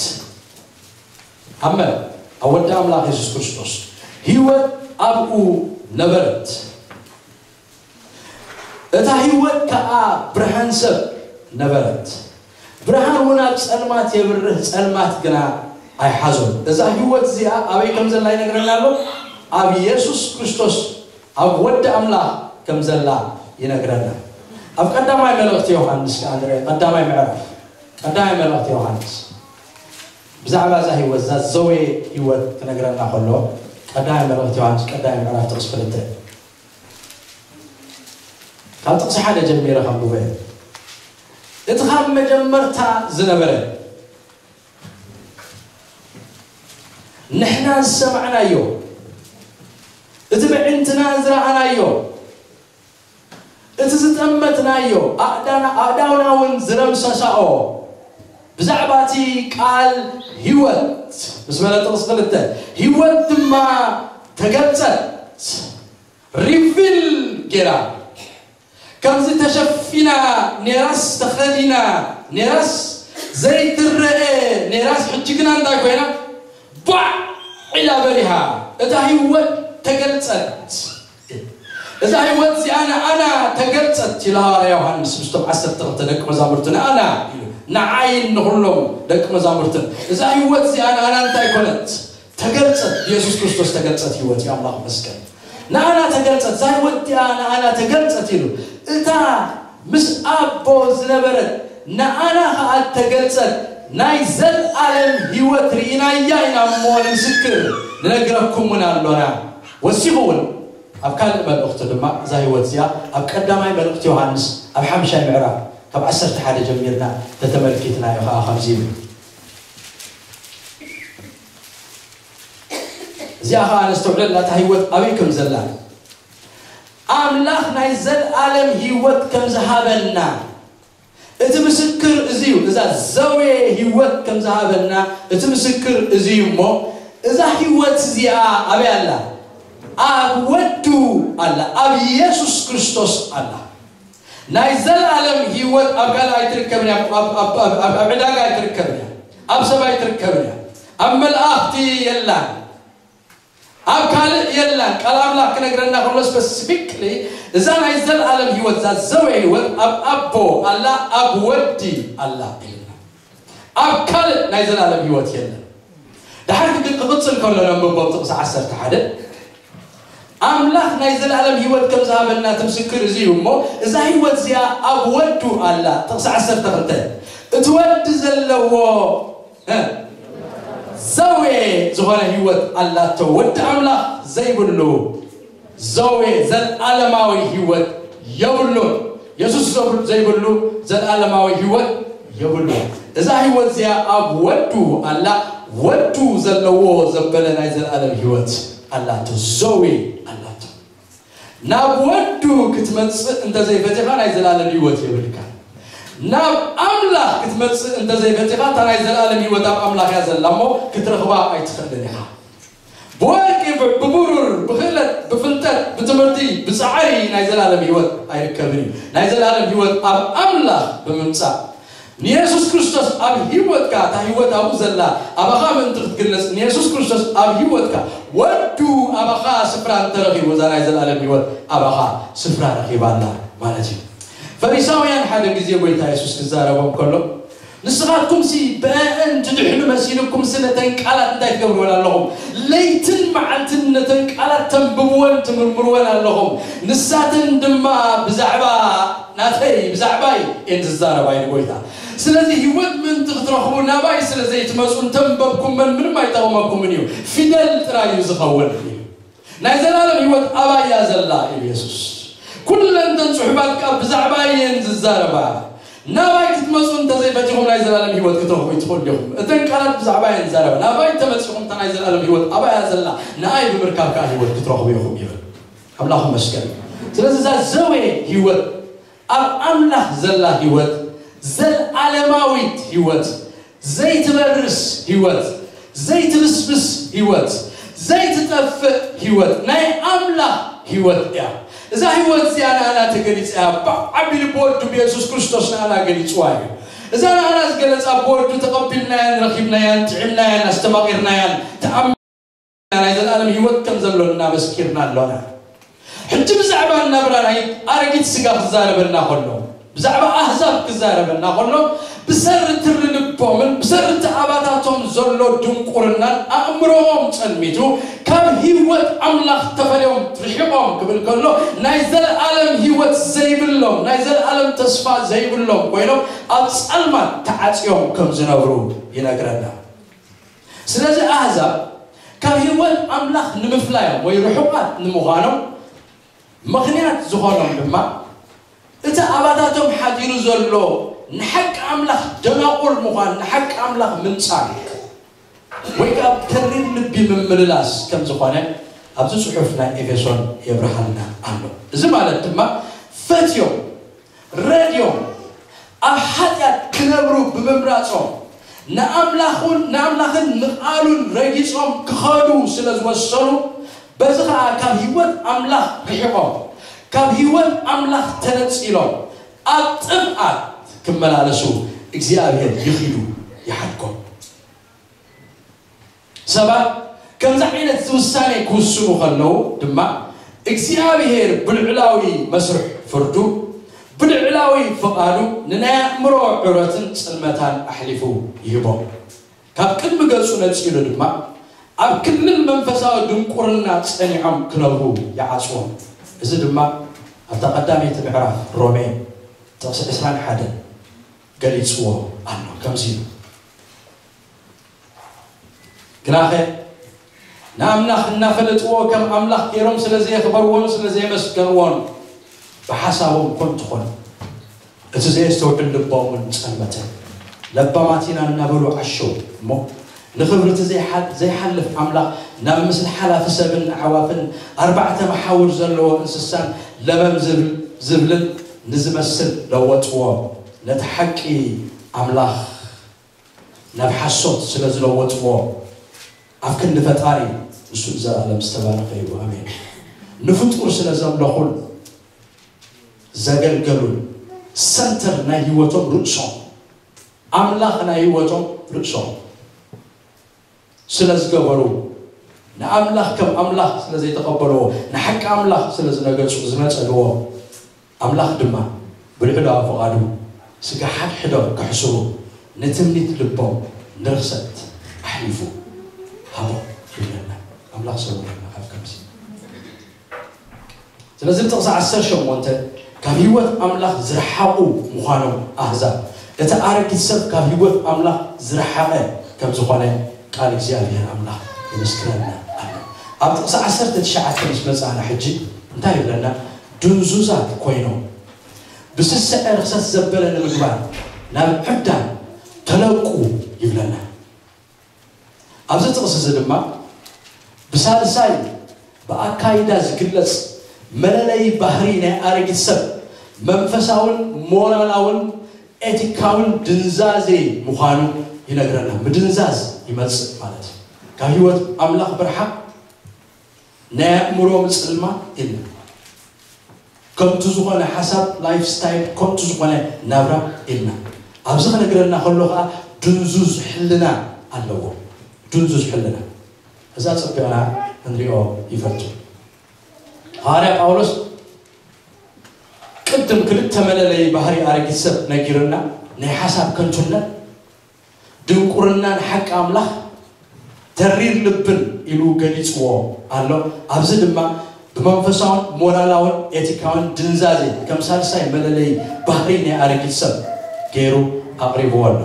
ኣመን። ኣብ ወዲ ኣምላኽ የሱስ ክርስቶስ ህይወት ኣብኡ ነበረት። እታ ህይወት ከኣ ብርሃን ሰብ ነበረት። ብርሃን እውን ኣብ ጸልማት የብርህ፣ ጸልማት ግና ኣይሓዞን። እዛ ህይወት እዚኣ ኣበይ ከም ዘላ ይነግረና ኣሎ? ኣብ የሱስ ክርስቶስ ኣብ ወዲ ኣምላኽ ከም ዘላ ይነግረና። ኣብ ቀዳማይ መልእኽቲ ዮሃንስ ከኣ ንርአ፣ ቀዳማይ ምዕራፍ፣ ቀዳማይ መልእኽቲ ዮሃንስ ብዛዕባ እዛ ህይወት፣ እዛ ዘወየ ህይወት ክነግረና ከሎ፣ ቀዳማይ መልእኽቲ ዮሃንስ ቀዳማይ ምዕራፍ ጥቕሲ ክልተ ካብ ጥቕሲ ሓደ ጀሚረ ከንብቦ እየ። እቲ ካብ መጀመርታ ዝነበረ ንሕና ዝሰማዕናዮ እቲ ብዕንትና ዝረኣናዮ፣ እቲ ዝጠመትናዮ፣ ኣእዳና-፣ ኣእዳውና እውን ዝረምሰሳኦ፣ ብዛዕባ እቲ ቃል ህይወት ምስ በለ ጥቕሲ ክልተ፣ ህይወት ድማ ተገልጸት፣ ሪቪል ጌራ። ከምዚ ተሸፊና ኔራስ ተኸዲና ኔራስ ዘይትረአ ኔራስ ሕጂ ግና እንታይ ኮይና? ቧዕ ኢላ በሪሃ። እታ ህይወት ተገልጸት። እዛ ህይወት እዚኣ ንኣና ተገልጸት ኢሉ ሃዋርያ ዮሃንስ ምስቶም ዓሰርተ ክልተ ደቂ መዛሙርቱ ንኣና ኢሉ፣ ንዓይን ንኹሎም ደቂ መዛሙርትን። እዛ ህይወት እዚኣ ንኣና እንታይ ኮነት? ተገልጸት። ብየሱስ ክርስቶስ ተገልጸት ህይወት እዩ። ኣምላኽ ይመስገን። ንኣና ተገልጸት። እዛ ህይወት እዚኣ ንኣና ተገልጸት ኢሉ። እታ ምስ ኣቦ ዝነበረት ንኣና ኸኣ ተገልጸት ናይ ዘልኣለም ህይወት ርኢናያ ኢና እሞ ንምስክር ንነግረኩም እውን ኣሎና። ወሲኹ እውን ኣብ ካልእ መልእኽቱ ድማ እዛ ህይወት እዚኣ ኣብ ቀዳማይ መልእኽቲ ዮሃንስ ኣብ ሓምሻይ ምዕራፍ ካብ ዓሰርተ ሓደ ጀሚርና ተተመልኪትናዮ ኸኣ ከምዚ ይብል። እዚኣ ኸኣ ነስተውዕለላ እታ ህይወት ኣበይ ከም ዘላ። ኣምላኽ ናይ ዘልኣለም ህይወት ከም ዝሃበና እቲ ምስክር እዚ እዩ። እዛ ዘዌ ህይወት ከም ዝሃበና እቲ ምስክር እዚ እዩ እሞ፣ እዛ ህይወት እዚኣ ኣበይ ኣላ? ኣብ ወዱ ኣላ፣ ኣብ ኢየሱስ ክርስቶስ ኣላ። ናይ ዘልኣለም ህይወት ኣብ ካልእ ኣይትርከብን እያ፣ ኣብ፣ ኣብ፣ ኣብ፣ ኣብ፣ ኣብ ዕዳጋ ኣይትርከብን እያ፣ ኣብ ሰብ ኣይትርከብን እያ፣ ኣብ መላእኽቲ የላን። ኣብ ካልእ የላን። ቃል ኣምላኽ ክነግረና ከሎ ስፐሲፊክሊ እዛ ናይ ዘልኣለም ህይወት፣ እዛ ዘወ ህይወት ኣብ ኣቦ ኣላ፣ ኣብ ወዲ ኣላ ኢልና። ኣብ ካልእ ናይ ዘልኣለም ህይወት የለን። ድሓር ግን ክቕጽል ከሎ ነንብቦ ጥቕሲ ዓሰርተ ሓደ፣ ኣምላኽ ናይ ዘልኣለም ህይወት ከም ዝሃበና እቲ ምስክር እዚ እዩ እሞ፣ እዛ ህይወት እዚኣ ኣብ ወዱ ኣላ። ጥቕሲ ዓሰርተ ክልተ፣ እቲ ወዲ ዘለዎ እ፣ ዘዌ ዝኾነ ህይወት ኣላቶ። ወዲ ኣምላኽ ዘይብሉ ዘዌ፣ ዘልኣለማዊ ህይወት የብሉን። የሱስ ዘብ-፣ ዘይብሉ ዘልኣለማዊ ህይወት የብሉን። እዛ ህይወት እዚኣ ኣብ ወዱ ኣላ። ወዱ ዘለዎ ዘበለ ናይ ዘልኣለም ህይወት ኣላቶ። ዘዌ ኣላቶ። ናብ ወዱ ክትመጽእ እንተ ዘይፈቲኻ ናይ ዘላለም ህይወት የብልካ። ናብ ኣምላኽ ክትመጽእ እንተ ዘይፈቲኻ እታ ናይ ዘላለም ህይወት ኣብ ኣምላኽ እያ ዘላ እሞ ክትረኽባ ኣይትኽእልን ኢኻ። ብወርቂ፣ ብ-፣ ብብሩር፣ ብኽእለት፣ ብፍልጠት፣ ብትምህርቲ፣ ብጻዕሪ ናይ ዘላለም ህይወት ኣይርከብን እዩ። ናይ ዘላለም ህይወት ኣብ ኣምላኽ ብምምጻእ ንየሱስ ክርስቶስ ኣብ ህይወትካ፣ እታ ህይወት ኣብኡ ዘላ ኣባኻ ምእንቲ ክትግለጽ፣ ንየሱስ ክርስቶስ ኣብ ህይወትካ፣ ወዱ ኣባኻ ስፍራ እንተረኺቡ፣ እዛ ናይ ዘላለም ህይወት ኣባኻ ስፍራ ረኺባ ኣላ ማለት እዩ። ፈሪሳውያን ሓደ ግዜ ጎይታ የሱስ ክዛረቦም ከሎ፣ ንስኻትኩምሲ ብአእን ትድሕኑ መሲልኩምሲ ነተን ቃላት እንታይ ትገብርወን ኣለኹም? ለይትን መዓልትን ነተን ቃላት ተንብብወን ትምርምርወን ኣለኹም። ንሳተን ድማ ብዛዕባ ናተይ፣ ብዛዕባይ እየን ዝዛረባ ኢሉ ጎይታ። ስለዚ ህይወት ምእንቲ ክትረኽቡ ናባይ ስለ ዘይትመፁ እንተንበብኩመን ምንም ኣይጠቕመኩምን እዩ፣ ፊደል ጥራይ እዩ ዝኸውን እዩ። ናይ ዘላለም ህይወት ኣባይ እያ ዘላ ኢሉ የሱስ። ኩለን እተን ፅሑፋት ከዓ ብዛዕባይ እየን ዝዛረባ። ናባይ ክትመፁ እንተዘይፈቲኹም ናይ ዘላለም ህይወት ክትረኽቡ ይትኽእሉ ዲኹም? እተን ቃላት ብዛዕባይ እየን ዝዛረባ። ናባይ እንተመፂኹም እታ ናይ ዘላለም ህይወት ኣባይ እያ ዘላ፣ ንኣይ ብምርካብ ከዓ ህይወት ክትረኽቡ ኢኹም ይብል። ኣምላኽ ይመስገን። ስለዚ እዛ ዘዌ ህይወት፣ ኣብ ኣምላኽ ዘላ ህይወት፣ ዘለዓለማዊት ህይወት፣ ዘይትበርስ ህይወት፣ ዘይትብስብስ ህይወት፣ ዘይትጠፍእ ህይወት፣ ናይ ኣምላኽ ህይወት እያ። እዛ ህይወት እዚኣ ንኣና ተገሊጻ እያ። ብዓቢ ልቢ ወዱ ብየሱስ ክርስቶስ ንኣና ገሊጽዋ እዩ። እዛ ንኣና ዝገለጻ ብወዱ ተቐቢልናያን ረኺብናያን ጥዒምናያን ኣስተማቒርናያን ተኣም ናይ ዘላለም ህይወት ከም ዘሎና መስኪርና ኣሎና። ሕጂ ብዛዕባ ናብራ ናይ ኣረጊት ስጋ ክዛረበና ከሎ፣ ብዛዕባ ኣህዛብ ክዛረበና ከሎ፣ ብሰሪ ትሪ ልቦምን ብሰሪ እቲ ኣባታቶም ዘሎ ድንቁርናን ኣእምሮኦም ጸልሚቱ፣ ካብ ህይወት ኣምላኽ ተፈልዮም ርሒቖም ክብል ከሎ፣ ናይ ዘላለም ህይወት ዘይብሎም፣ ናይ ዘላለም ተስፋ ዘይብሎም ኮይኖም ኣብ ጸልማት ተዓጽዮም ከም ዝነብሩ ይነግረና። ስለዚ ኣህዛብ ካብ ህይወት ኣምላኽ ንምፍላዮም ወይ ርሑቓት ንምዃኖም ምኽንያት ዝኾኖም ድማ እቲ ኣባታቶም ሓዲሩ ዘሎ ንሓቂ ኣምላኽ ደናቑር ምዃን፣ ንሓቂ ኣምላኽ ምንጻር ወይ ከዓ ተሪር ልቢ ምምልላስ ከም ዝኾነ ኣብዚ ጽሑፍ ናይ ኤፌሶን የብርሃልና ኣሎ። እዚ ማለት ድማ ፈትዮም ረድዮም ኣብ ሓጢኣት ክነብሩ ብምምራጾም ንኣምላኹን ንኣምላኽን ንቓሉን ረጊጾም ክኸዱ ስለ ዝወሰኑ፣ በዚ ኸኣ ካብ ህይወት ኣምላኽ ርሒቖም፣ ካብ ህይወት ኣምላኽ ተነጺሎም ኣብ ጥፍኣት ክመላለሱ እግዚኣብሔር ይኺዱ ይሓድጎም። ሰባት ከምዚ ዓይነት ውሳኔ ክውስኑ ከለዉ ድማ እግዚኣብሔር ብልዑላዊ መስርሕ ፍርዱ ብልዑላዊ ፍቓዱ ንናይ ኣእምሮ ዕረትን ጽልመታን ኣሕሊፉ ይህቦም። ካብ ቅድሚ ገጹ ነጺሉ ድማ ኣብ ክልል መንፈሳዊ ድንቁርና ጸኒዖም ክነብሩ ይዓጽዎም። እዚ ድማ ኣብታ ቀዳመይቲ ምዕራፍ ሮሜ ጥቕሲ ዕስራን ሓደን ገሊጽዎ ኣሎ። ከምዚ ኢሉ ግናኸ ንኣምላኽ እናፈለጥዎ ከም ኣምላኽ ገይሮም ስለ ዘየኽበርዎን ስለ ዘየመስገንዎን ብሓሳቦም ኮንቱ ኾኑ። እቲ ዘየስተውዕል ልቦምን ጸልመትን ለባማት ኢና እናበሉ ዓሸው እሞ ንኽብሪ እቲ ዘይሓ- ዘይሓልፍ ኣምላኽ ናብ ምስሊ ሓላፊ ሰብን ኣዕዋፍን ኣርባዕተ መሓውር ዘለዎ እንስሳን ለበም ዝብል- ዝብልን ንዝመስል ለወጥዎ። ነቲ ሓቂ ኣምላኽ ናብ ሓሶት ስለ ዝለወጥዎ ኣብ ክንዲ ፈጣሪ ንሱ ንዘለኣለም ዝተባረኸ እዩ። ኣሜን። ንፍጡር ስለ ዘምለኹን ዘገልገሉን ሰንተር ናይ ህይወቶም ርእሶም ኣምላኽ ናይ ህይወቶም ርእሶም ስለ ዝገበሩ ንኣምላኽ ከም ኣምላኽ ስለ ዘይተቐበልዎ ንሓቂ ኣምላኽ ስለ ዝነገጹ ዝነጸልዎ ኣምላኽ ድማ ብልዑላዊ ፍቓዱ ስጋ ሓድሕዶም ከሕስሩ ንትምኒት ልቦም ንርኽሰት ኣሕሊፉ ሃቦም ይብለና። ኣምላኽ ሰውረና ካብ ከምዚ። ስለዚ ጥቕሲ ዓሰርተ ሸሞንተ ካብ ህይወት ኣምላኽ ዝረሓቑ ምዃኖም ኣህዛብ እቲ ኣረጊት ሰብ ካብ ህይወት ኣምላኽ ዝረሓቐ ከም ዝኾነ ቃል እግዚኣብሔር ኣምላኽ የመስክረና ኣሎ። ኣብ ጥቕሲ ዓሰርተ ትሽዓተ ምስ መጻእና ሕጂ እንታይ ይብለና? ድንዙዛት ኮይኖም ብስስዐ ርኽሰት ዘበለ ንምግባር ናብ ዕብዳን ተለቁ ይብለና። ኣብዚ ጥቕሲ እዚ ድማ ብሳልሳይ ብኣካይዳ ዝግለጽ መለለዪ ባህሪ ናይ ኣረጊት ሰብ መንፈሳውን ሞራላውን ኤቲካውን ድንዛዜ ምዃኑ ይነግረና። ምድንዛዝ ይመጽእ ማለት እዩ። ካብ ህይወት ኣምላኽ ምርሓቕ ናይ ኣእምሮ ምጽልማት ኢልና ከምቲ ዝኾነ ሓሳብ ላይፍ ስታይል ከምቲ ዝኾነ ናብራ ኢልና ኣብዚ ክነግረና ከሎ ከዓ ድንዙዝ ሕልና ኣለዎ። ድንዙዝ ሕልና እዛ ጽቢቕና እንሪኦ ይፈልጡ። ሃዋርያ ጳውሎስ ቅድም ክልተ መለለይ ባህሪ ኣረጊት ሰብ ነጊርና ናይ ሓሳብ ከንቱነት ድንቁርናን ሓቂ ኣምላኽ ተሪር ልብን ኢሉ ገሊጽዎ ኣሎ። ኣብዚ ድማ ብመንፈሳውን ሞራላውን ኤቲካውን ድንዛዜ ከም ሳልሳይ መለለይ ባህሪ ናይ ኣረጊት ሰብ ገይሩ ኣቕሪብዎ ኣሎ።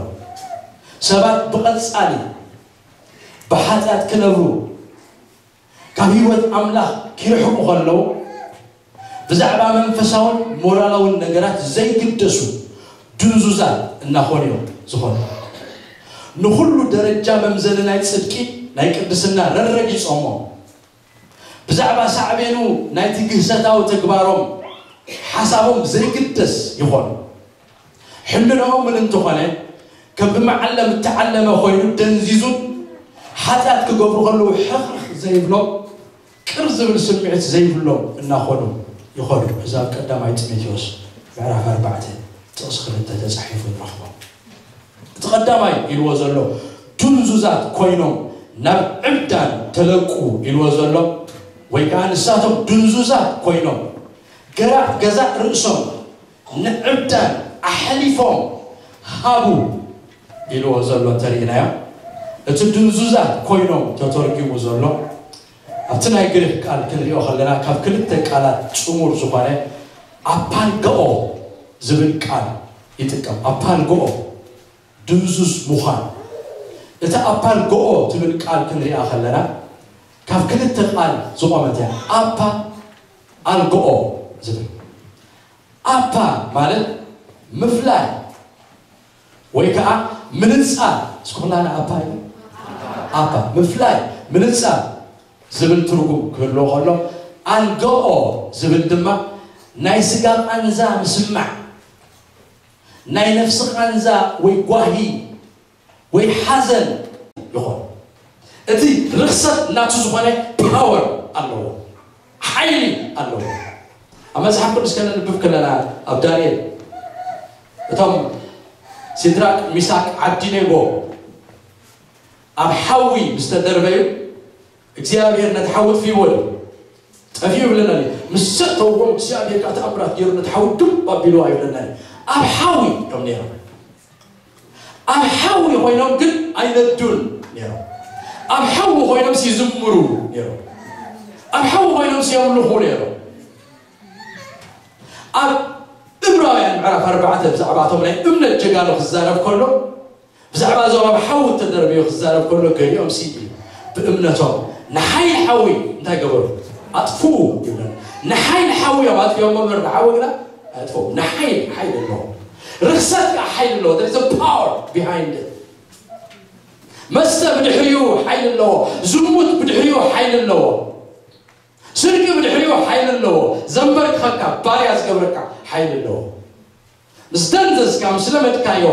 ሰባት ብቐጻሊ ብሓጢኣት ክነብሩ ካብ ህይወት ኣምላኽ ክርሕቁ ከለዉ ብዛዕባ መንፈሳውን ሞራላውን ነገራት ዘይግደሱ ድንዙዛት እናኾኑ እዮም ዝኾኑ። ንኹሉ ደረጃ መምዘኒ ናይ ጽድቂ ናይ ቅድስና ረረጊጾሞ ብዛዕባ ሳዕቤኑ ናይቲ ግህሰታዊ ተግባሮም ሓሳቦም ዘይግደስ ይኾኑ። ሕልናኦም እውን እንተኾነ ከም ብመዓለም እተዓለመ ኮይኑ ደንዚዙን ሓጢኣት ክገብሩ ከለዉ ሕኽርኽ ዘይብሎም ቅር ዝብል ስምዒት ዘይብሎም እናኾኑ ይኸዱ። እዚ ኣብ ቀዳማይ ጢሞቴዎስ ምዕራፍ ኣርባዕተ ጥቕሲ ክልተ ተጻሒፉ ንረኽቦ። እቲ ቀዳማይ ኢልዎ ዘሎ ድንዙዛት ኮይኖም ናብ ዕብዳን ተለቁ ኢልዎ ዘሎ ወይ ከዓ ንሳቶም ድንዙዛት ኮይኖም ገራት ገዛእ ርእሶም ንዕብዳን ኣሕሊፎም ሃቡ ኢልዎ ዘሎ እንተርኢናዮ እቲ ድንዙዛት ኮይኖም ተተርጊሙ ዘሎ ኣብቲ ናይ ግሪክ ቃል ክንሪኦ ከለና ካብ ክልተ ቃላት ጽሙር ዝኾነ ኣፓልገኦ ዝብል ቃል ይጥቀም። ኣፓልገኦ ድንዙዝ ምዃን። እታ ኣፓልገኦ ትብል ቃል ክንሪኣ ከለና ካብ ክልተ ቃል ዝቖመት እያ። ኣፓ ኣልገኦ ዝብል ኣፓ ማለት ምፍላይ ወይ ከዓ ምንፃር እስኩላና ኣፓ እዩ ኣፓ ምፍላይ ምንፃር ዝብል ትርጉም ክህልዎ ከሎ፣ ኣልገኦ ዝብል ድማ ናይ ስጋ ቃንዛ ምስማዕ፣ ናይ ነፍሲ ቃንዛ ወይ ጓሂ ወይ ሓዘን ይኾን። እቲ ርኽሰት ናቱ ዝኾነ ፓወር ኣለዎ፣ ሓይሊ ኣለዎ። ኣብ መጽሓፍ ቅዱስ ከነንብብ ከለና፣ ኣብ ዳንኤል፣ እቶም ሲድራቅ፣ ሚሳቅ፣ ዓብዲኔጎ ኣብ ሓዊ ምስ ተደርበዩ፣ እግዚኣብሔር ነቲ ሓዊ ጥፊእዎ እዩ። ጠፊኡ ይብለና እዩ። ምስ ዘእተውዎም እግዚኣብሔር ከዓ ተኣምራት ገይሩ ነቲ ሓዊ ድም ኣቢልዎ ይብለና እዩ። ኣብ ሓዊ እዮም ነይሮም። ኣብ ሓዊ ኮይኖም ግን ኣይነዱን ነይሮም። ኣብ ሓዊ ኮይኖም ሲዝምሩ ነይሮም። ኣብ ሓዊ ኮይኖም ሲየምልኹ ነይሮም። ኣብ እብራውያን ምዕራፍ ኣርባዕተ ብዛዕባ እቶም ናይ እምነት ጀጋኑ ክዛረብ ከሎ፣ ብዛዕባ እዞም ኣብ ሓዊ ተደርብዮ ክዛረብ ከሎ፣ ገሊኦም ሲ ብእምነቶም ንሓይሊ ሓዊ እንታይ ገበሩ? ኣጥፍኡ ይብለና። ንሓይሊ ሓዊ እዮም ኣጥፍኦም እምበር ንሓዊ ግና ኣጥፍኡ። ንሓይሊ ሓይሊ ኣለዎ። ርኽሰት ከዓ ሓይሊ ኣለዎ። There is a power behind it። መስተ ብድሕሪኡ ሓይሊ ኣለዎ። ዝሙት ብድሕሪኡ ሓይሊ ኣለዎ። ስርቂ ብድሕሪኡ ሓይሊ ኣለዎ። ዘንበርክኸካ፣ ባርያ ዝገብረካ ሓይሊ ኣለዎ። ምስ ደንዘዝካ፣ ምስ ለመድካዮ፣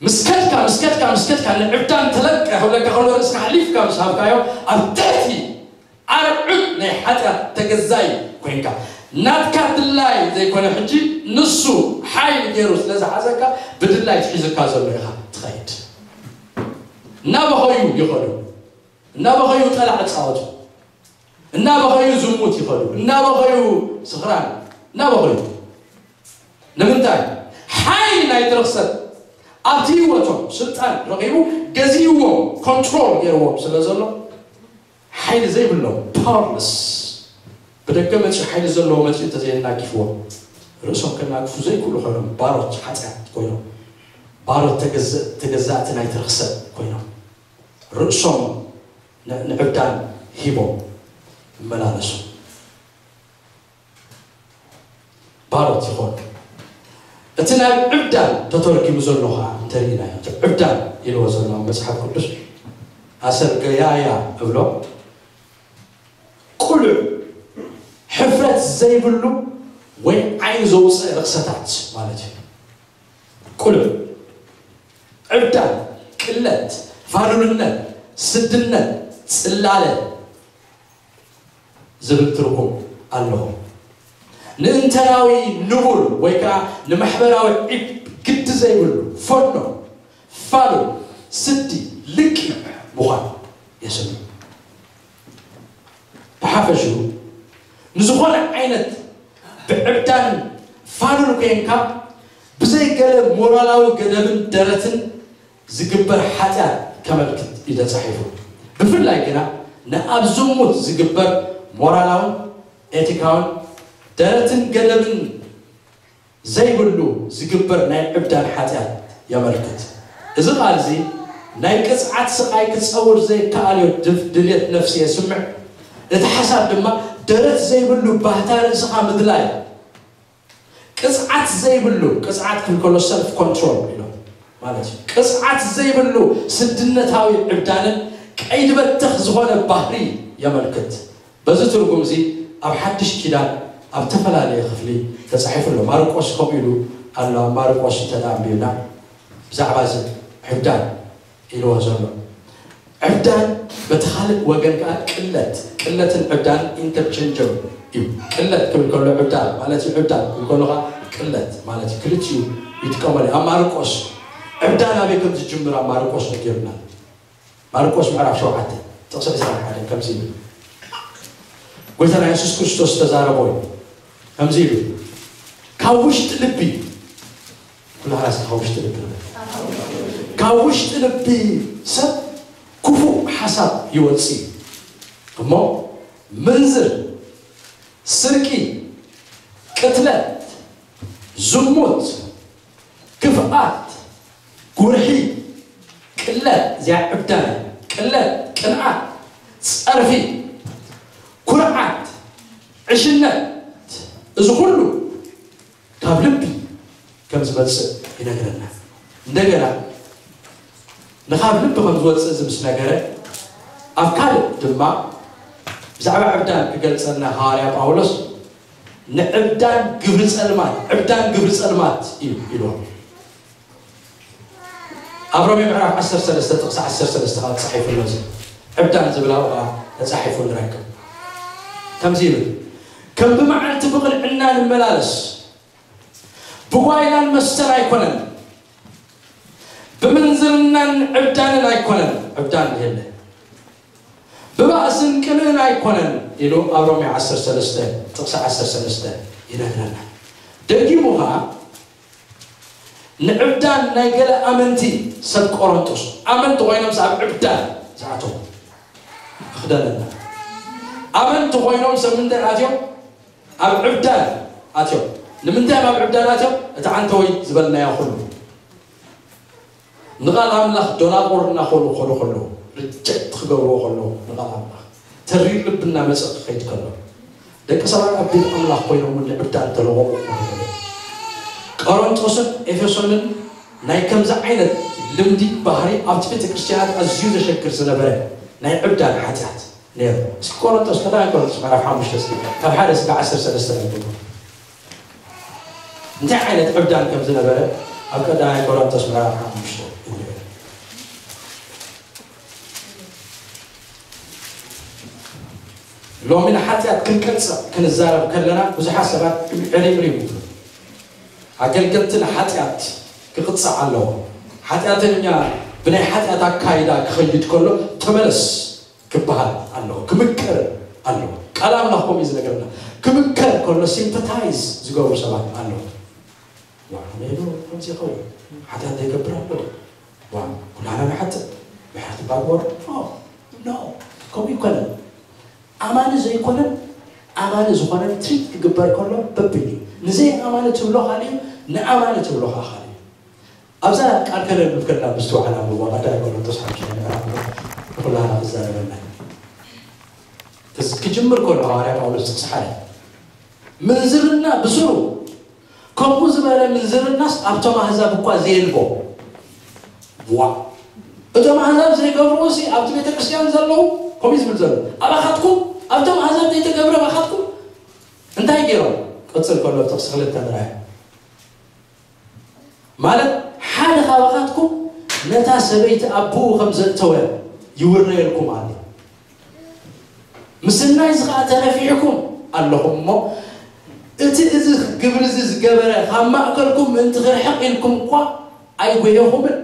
ምስ ከድካ፣ ምስ ከድካ፣ ምስ ከድካ፣ ንዕብዳን ተለቀ ክብለካ ከሎ፣ ርእስካ ኣሕሊፍካ ምስ ሃብካዮ፣ ኣብ ትሕቲ ኣርዑት ናይ ሓጢኣት ተገዛኢ ኮይንካ፣ ናትካ ድላይ ዘይኮነ፣ ሕጂ ንሱ ሓይሊ ገይሩ ስለ ዝሓዘካ፣ ብድላይ ትሒዝካ ዘሎ ኢኻ ትኸይድ። እናበኸዩ ይኸዱ፣ እናበኸዩ ጠላዕ ይጻወቱ፣ እናበኸዩ ዝሙት ይኸዱ፣ እናበኸዩ ስኽራን፣ እናበኸዩ። ንምንታይ? ሓይሊ ናይ ርኽሰት ኣብቲ ህይወቶም ስልጣን ረኺቡ፣ ገዚእዎም፣ ኮንትሮል ገይርዎም ስለ ዘሎ፣ ሓይሊ ዘይብሎም፣ ፓወርለስ፣ ብደገ መፂኡ ሓይሊ ዘለዎ መፂኡ እንተዘየናጊፍዎም፣ ርእሶም ከናግፉ ዘይክእሉ ኮይኖም፣ ባሮት ሓጢኣት ኮይኖም፣ ባሮት ተገዘ-፣ ተገዛእቲ ናይ ርኽሰት ኮይኖም፣ ርእሶም ን-፣ ንዕብዳን ሂቦም ይመላለሱ። ባሮት ይኾኑ። እቲ ናብ ዕብዳን ተተርጊሙ ዘሎ ኸዓ እንተርኢናዮ፣ እቲ ዕብዳን ኢልዎ ዘሎ ኣብ መጽሓፍ ቅዱስ፣ ኣሰር ገያያ እብሎ፣ ቁሉዕ፣ ሕፍረት ዘይብሉ ወይ ዓይኒ ዘውፅእ ርኽሰታት ማለት እዩ። ቁሉዕ፣ ዕብዳን፣ ቅለት፣ ፋሉልነት፣ ስድነት፣ ጽላለ ዝብል ትርጉም ኣለዎ። ንእንተናዊ ንቡር ወይ ከዓ ንማሕበራዊ ዒብ ግዲ ዘይብሉ፣ ፈኖ፣ ፋሉል፣ ስዲ፣ ልቂ ምዃን የስምዕ። ብሓፈሽኡ፣ ንዝኾነ ዓይነት ብዕብዳን ፋሉል ኮይንካ፣ ብዘይ ገለ ሞራላዊ ገደብን ደረትን ዝግበር ሓጢኣት ከመልክት እዩ ተጻሒፉ። ብፍላይ ግና ንኣብ ዝሙት ዝግበር ሞራላውን ኤቲካውን ደረትን ገደብን ዘይብሉ ዝግበር ናይ ዕብዳን ሓጢኣት የመልክት። እዚ ቃል እዚ ናይ ቅጽዓት ስቓይ ክጸውር ዘይከኣልዮ ድፍ-፣ ድልየት ነፍሲ የስምዕ። እቲ ሓሳብ ድማ ደረት ዘይብሉ ባህታ ርእስኻ ምድላይ። ቅጽዓት ዘይብሉ፣ ቅጽዓት ክብል ከሎ ሰልፍ ኮንትሮል ኢሎም ማለት እዩ። ቅጽዓት ዘይብሉ ስድነታዊ ዕብዳንን ቀይዲ በተኽ ዝኾነ ባህሪ የመልክት። በዚ ትርጉም እዚ ኣብ ሓድሽ ኪዳን ኣብ ዝተፈላለየ ክፍሊ ተጻሒፉ ኣሎ። ማርቆስ ከምኡ ኢሉ ኣሎ። ኣብ ማርቆስ እንተ ደኣ ኣንቢብና ብዛዕባ እዚ ዕብዳን ኢልዎ ዘሎ። ዕብዳን በቲ ካልእ ወገን ከኣ ቅለት፣ ቅለትን ዕብዳን ኢንተርቼንጀብል እዩ። ቅለት ክብል ከሎ ዕብዳን ማለት እዩ፣ ዕብዳን ክብል ከሎ ከኣ ቅለት ማለት እዩ። ክልቲኡ ይጥቀመሉ። ኣብ ማርቆስ ዕብዳን ኣበይ ከም ዝጅምር ኣብ ማርቆስ ነጊሩና። ማርቆስ ምዕራፍ ሸውዓተ ጥቕሲ ዕስራን ሓደን ከምዚ ይብል። ጎይታና የሱስ ክርስቶስ ዝተዛረቦ እዩ። ከምዚ ይብል፣ ካብ ውሽጢ ልቢ፣ ኩላህና እስኪ ካብ ውሽጢ ልቢ ንበል። ካብ ውሽጢ ልቢ ሰብ ክፉእ ሓሳብ ይወጽእ እዩ። እሞ ምንዝር፣ ስርቂ፣ ቅትለት፣ ዝሙት፣ ክፍኣት፣ ጉርሒ፣ ቅለት፣ እዚኣ ዕብዳን እያ። ቅለት፣ ቅንኣት፣ ጸርፊ፣ ኩርዓት፣ ዕሽነት፣ እዚ ኩሉ ካብ ልቢ ከም ዝመጽእ ይነግረና። እንደገና ንኻብ ልቢ ከም ዝወጽእ እዚ ምስ ነገረ፣ ኣብ ካልእ ድማ ብዛዕባ ዕብዳን ክገልጸልና ሃዋርያ ጳውሎስ ንዕብዳን ግብሪ ጸልማት ዕብዳን ግብሪ ጸልማት እዩ ኢልዎም። ኣብ ሮሜ ምዕራፍ ዓሰርተ ሰለስተ ጥቕሲ ዓሰርተ ሰለስተ ኸዓ ተጻሒፉ ኣሎ። እዚ ዕብዳን ዝብል ኣብኡ ኸዓ ተጻሒፉ ንረክብ። ከምዚ ይብል፣ ከም ብመዓልቲ ብቕንዕና ንመላለስ፣ ብጓይላን መስተን ኣይኮነን፣ ብምንዝርናን ዕብዳንን ኣይኮነን። ዕብዳን የለ፣ ብባእስን ቅንእን ኣይኮነን ኢሉ ኣብ ሮሜ ዓሰርተ ሰለስተ ጥቕሲ ዓሰርተ ሰለስተ ይነግረና። ደጊሙ ኸዓ ንዕብዳን ናይ ገለ ኣመንቲ ሰብ ቆሮንጦስ ኣመንቲ ኮይኖም ኣብ ዕብዳን ዝኣተው ክደነና። ኣመንቲ ኮይኖም ሰብ ምንታይ ኣትዮም ኣብ ዕብዳን ኣትዮም። ንምንታይ ኣብ ዕብዳን ኣትዮም? እቲ ዓንተወይ ዝበልናዮ ኩሉ ንቓል ኣምላኽ ዶናቑር እናኾኑ ክኸዱ ከለዉ፣ ሪጀክት ክገብርዎ ከለዉ ንቓል ኣምላኽ ተሪር ልቢ እናመጸ ክኸይድ ከሎ፣ ደቂ ሰባት ኣብ ቤት ኣምላኽ ኮይኖም እውን ንዕብዳን ተለወቑ ክኾኑ ከለዉ፣ ቆሮንጦስን ኤፌሶንን ናይ ከምዚ ዓይነት ልምዲ ባህሪ ኣብቲ ቤተ ክርስቲያናት ኣዝዩ ዘሸግር ዝነበረ ናይ ዕብዳን ሓጢኣት ነይሩ። እስኪ ቆሮንጦስ፣ ቀዳማይ ቆሮንጦስ ምዕራፍ ሓሙሽተ እስኪ ካብ ሓደ እስከ ዓሰርተ ሰለስተ ነብቡ። እንታይ ዓይነት ዕብዳን ከም ዝነበረ ኣብ ቀዳማይ ቆሮንቶስ ምዕራፍ ሓሙሽተ ይንገር። ሎሚ ንሓጢኣት ክንቀጽዕ ክንዛረብ ከለና ብዙሓት ሰባት ዕሪምሪም ይብሉ። ኣገልገልቲ ንሓጢኣት ክቕጻዕ ኣለዎ። ሓጢኣተኛ ብናይ ሓጢኣት ኣካይዳ ክኸይድ ከሎ ተመለስ ክበሃል ኣለዎ፣ ክምከር ኣለዎ። ቃል ኣምላኽ ከምኡ እዩ ዝነገረና። ክምከር ከሎ ሲምፐታይዝ ዝገብሩ ሰባት ኣለዉ። ዋ፣ ከመይ ዶ ከምዚ ይኸውን? ሓጢኣት ዘይገብር ኣሎ? ዋ፣ ኩላና ንሓጥእ፣ ምሕረት እባ ግበሩ። ኖ፣ ኖ፣ ከምኡ ይኮነን። ኣማኒ ዘይኮነን ኣማኒ ዝኾነን ትሪት ክግበር ከሎ በብዩ። ንዘይ ኣማኒ ትብሎ ካልእ እዩ፣ ንኣማኒ ትብሎ ከዓ ካልእ እዩ። ኣብዛ ቃል ከነንብብ ከለና ምስትውዓል ኣንብቦ፣ ቀዳማይ ቆሮንቶስ ሓሙሽተ ምዕራፍ ንኹላና ክዛረበና እዩ። ክስ-፣ ክጅምር ከሎ ሃዋርያ ጳውሎስ ጥቕሲ ሓደ፣ ምንዝርና ብስሩ ከምኡ ዝበለ ምንዝርናስ ኣብቶም ኣህዛብ እኳ ዘየልቦ። ዋ፣ እቶም ኣህዛብ ዘይገብርዎ ሲ ኣብቲ ቤተ ክርስቲያን ዘለዉ ከምኡ ዝብል ዘሎ ኣባኻትኩም ኣብቶም ኣህዛብ ዘይተገብረ ኣባኻትኩም እንታይ ገይሮም? ቅጽል ከሎ ጥቕሲ ክልተ ምርኣይ ማለት ሓደ ካባኻትኩም ነታ ሰበይቲ ኣቦኡ ከም ዘእተወ ይውረየልኩም ኣሎ። ምስናይ እዚ ኸዓ ተነፊሕኩም ኣለኹም እሞ፣ እቲ እዚ ግብሪ እዚ ዝገበረ ካብ ማእከልኩም ምእንቲ ክርሕቕ ኢልኩም እኳ ኣይጎየኹምን።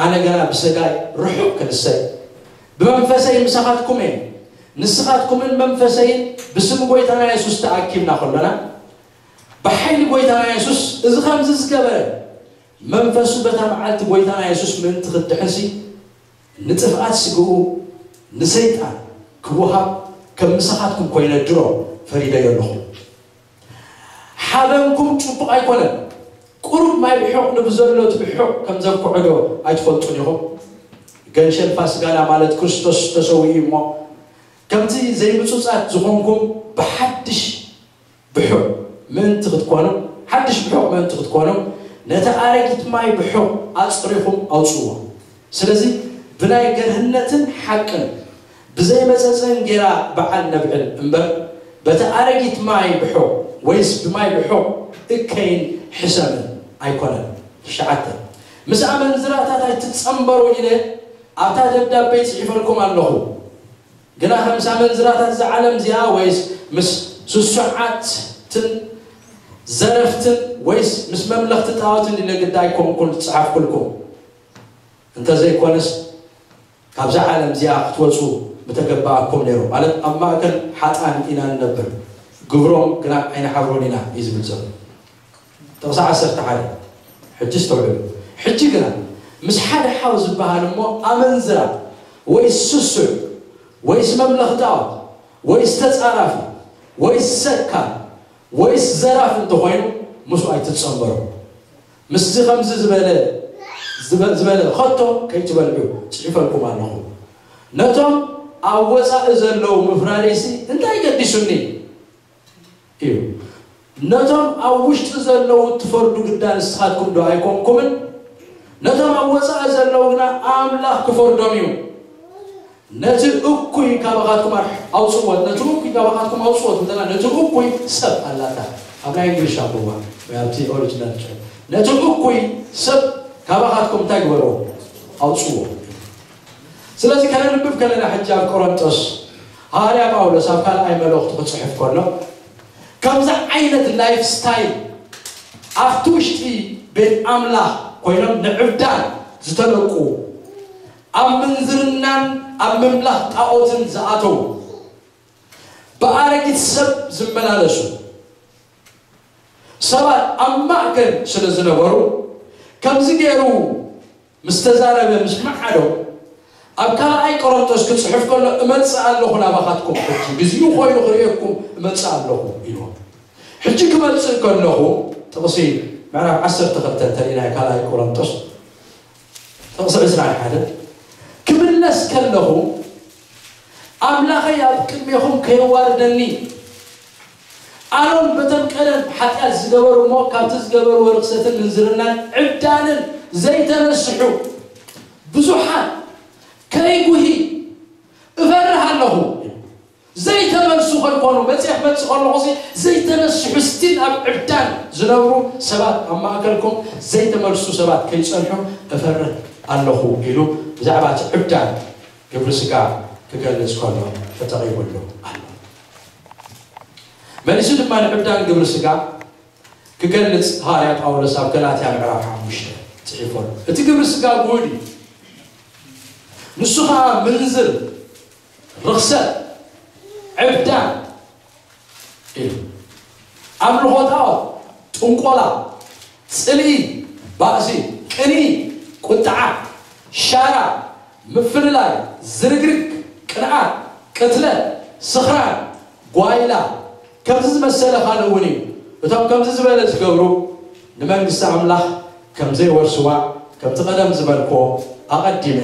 ኣነ ገና ብሰጋይ ርሑቕ ክንሰይ፣ ብመንፈሰይ ምሳኻትኩም እየ። ንስኻትኩምን መንፈሰይን ብስም ጐይታና የሱስ ተኣኪብና ከሎና፣ ብሓይሊ ጐይታና የሱስ እዚ ኸምዚ ዝገበረ፣ መንፈሱ በታ መዓልቲ ጐይታና የሱስ ምእንቲ ክድሕንሲ፣ ንጥፍኣት ስግኡ ንሰይጣን ክወሃብ ከም ምሳኻትኩም ኮይነ ድሮ ፈሪደዮ ኣለኹ። ሓበንኩም ጽቡቕ ኣይኮነን። ቁሩብ ማይ ብሑቕ ንብዘሎ እቲ ብሑቕ ከም ዘብክዖ ዶ ኣይትፈልጡን ኢኹም? ገንሸል ፋስጋና ማለት ክርስቶስ ተሰዊኡ እሞ፣ ከምቲ ዘይምጹጻት ዝኾንኩም ብሓድሽ ብሑቕ ምእንቲ ክትኮኑ፣ ሓድሽ ብሑቕ ምእንቲ ክትኮኑ፣ ነቲ ኣረጊት ማይ ብሑቕ ኣጽሪኹም ኣውጽእዎ። ስለዚ ብናይ ገርህነትን ሓቅን ብዘይ መጸጸን ጌራ በዓል ነብዕል እምበር፣ በቲ ኣረጊት ማይ ብሑቕ ወይስ ብማይ ብሑቕ እከይን ሕሰምን ኣይኮነን። ትሽዓተ፣ ምስ ኣመንዝራታት ኣይትጸንበሩ ኢለ ኣብታ ደብዳበይ ጽሒፈልኩም ኣለኹ። ግና ከምስ ኣመንዝራታት እዛ ዓለም እዚኣ ወይስ ምስ ስሱዓትን ዘረፍትን ወይስ ምስ መምለኽቲ ጣዖትን ኢለ ግዳ ኣይኮንኩን ዝጸሓፍኩልኩም። እንተዘይኮነስ ካብዛ ዓለም እዚኣ ክትወፁ ምተገባኣኩም ነይሩ። ማለት ኣብ ማእከል ሓጥኣን ኢና ንነብር፣ ግብሮም ግና ኣይንሓብሮን ኢና እዩ ዝብል ዘሎ። ጥቕሲ ዓሰርተ ሓደ። ሕጂ ኣስተውዕሉ። ሕጂ ግና ምስ ሓደ ሓው ዝበሃል እሞ ኣመንዝራ ወይስ ስሱዕ ወይስ መምለኽ ጣዖት ወይስ ተጻራፊ ወይስ ሰካር ወይስ ዘራፍ እንተኾይኑ ምስኡ ኣይትጸንበሩ። ምስዚ ከምዚ ዝበለ፣ ዝበ-፣ ዝበለ ከቶ ከይትበልዑ ጽሒፈልኩም ኣለኹ። ነቶም ኣብ ወጻኢ ዘለዉ ምፍራደይሲ እንታይ ገዲሱኒ? እዩ። ነቶም ኣብ ውሽጢ ዘለዉ እትፈርዱ ግዳ ንስኻትኩም ዶ ኣይኮንኩምን? ነቶም ኣብ ወጻኢ ዘለዉ ግና ኣምላኽ ክፈርዶም እዩ። ነቲ እኩይ ካባኻትኩም ኣር- ኣውጽዎ፣ ነቲ እኩይ ካባኻትኩም ኣውጽዎ ትብለና። ነቲ እኩይ ሰብ ኣላታ ኣብ ናይ እንግሊሽ ኣቦዋ ወይ ኣብቲ ኦሪጂናል ጨ ነቲ እኩይ ሰብ ካባኻትኩም እንታይ ግበርዎ? ኣውጽዎ። ስለዚ ከነንብብ ከለና ሕጂ ኣብ ቆሮንጦስ ሃዋርያ ጳውሎስ ኣብ ካልኣይ መልእኽቱ ክጽሕፍ ከሎ ከምዚ ዓይነት ላይፍ ስታይል ኣብቲ ውሽጢ ቤት ኣምላኽ ኮይኖም ንዕብዳን ዝተለቁ ኣብ ምንዝርናን ኣብ ምምላኽ ጣዖትን ዝኣተዉ ብኣረጊት ሰብ ዝመላለሱ ሰባት ኣብ ማእከል ስለ ዝነበሩ ከምዚ ገይሩ ምስ ተዛረበ ምስ መዓዶም ኣብ ካልኣይ ቆሮንቶስ ክጽሕፍ ከሎ እመጽእ ኣለኹ ናባኻትኩም ሕጂ ግዜኡ ኮይኑ ክርእየኩም እመጽእ ኣለኹ ኢልዎም። ሕጂ ክመጽእ ከለኹ ጥቕሲ ምዕራፍ ዓሰርተ ክልተ እንተሪእናዮ ካልኣይ ቆሮንቶስ ጥቕሲ ዕስራን ሓደን ክምለስ ከለኹ ኣምላኸይ ኣብ ቅድሜኹም ከየዋርደኒ ኣሮን በተም ቀደም ሓጢኣት ዝገበሩ እሞ ካብቲ ዝገበርዎ ርክሰትን ምንዝርናን ዕብዳንን ዘይተነስሑ ብዙሓት ከይጉሂ እፈርህ ኣለኹ። ዘይተመልሱ ከይኮኑ መፅእ ክመፅእ ከለኹ ዘይተነስሑ ስቲል ኣብ ዕብዳን ዝነብሩ ሰባት ኣብ ማእከልኩም ዘይተመልሱ ሰባት ከይፀንሑ እፈርህ ኣለኹ ኢሉ ብዛዕባ እቲ ዕብዳን ግብሪ ስጋ ክገልጽ ከሎ ተጠቒሙሉ ኣሎ። መሊሱ ድማ ንዕብዳን ግብሪ ስጋ ክገልጽ ሃዋርያ ጳውሎስ ኣብ ገላትያ ምዕራፍ ሓሙሽተ ጽሒፉ ኣሎ። እቲ ግብሪ ስጋ ጉድ እዩ። ንሱ ኸኣ ምንዝር፣ ርኽሰት፣ ዕብዳን ኢሉ። ኣምልኾ ጣዖት፣ ጥንቆላ፣ ጽልኢ፣ ባእሲ፣ ቅንኢ፣ ቁጥዓ፣ ሻራ፣ ምፍልላይ፣ ዝርግርግ፣ ቅንኣት፣ ቅትለት፣ ስኽራን፣ ጓይላ፣ ከምዚ ዝመሰለ ካልእ እውን እዩ። እቶም ከምዚ ዝበለ ዝገብሩ ንመንግስቲ ኣምላኽ ከም ዘይወርስዋ ከምቲ ቀደም ዝበልክዎ ኣቐዲመ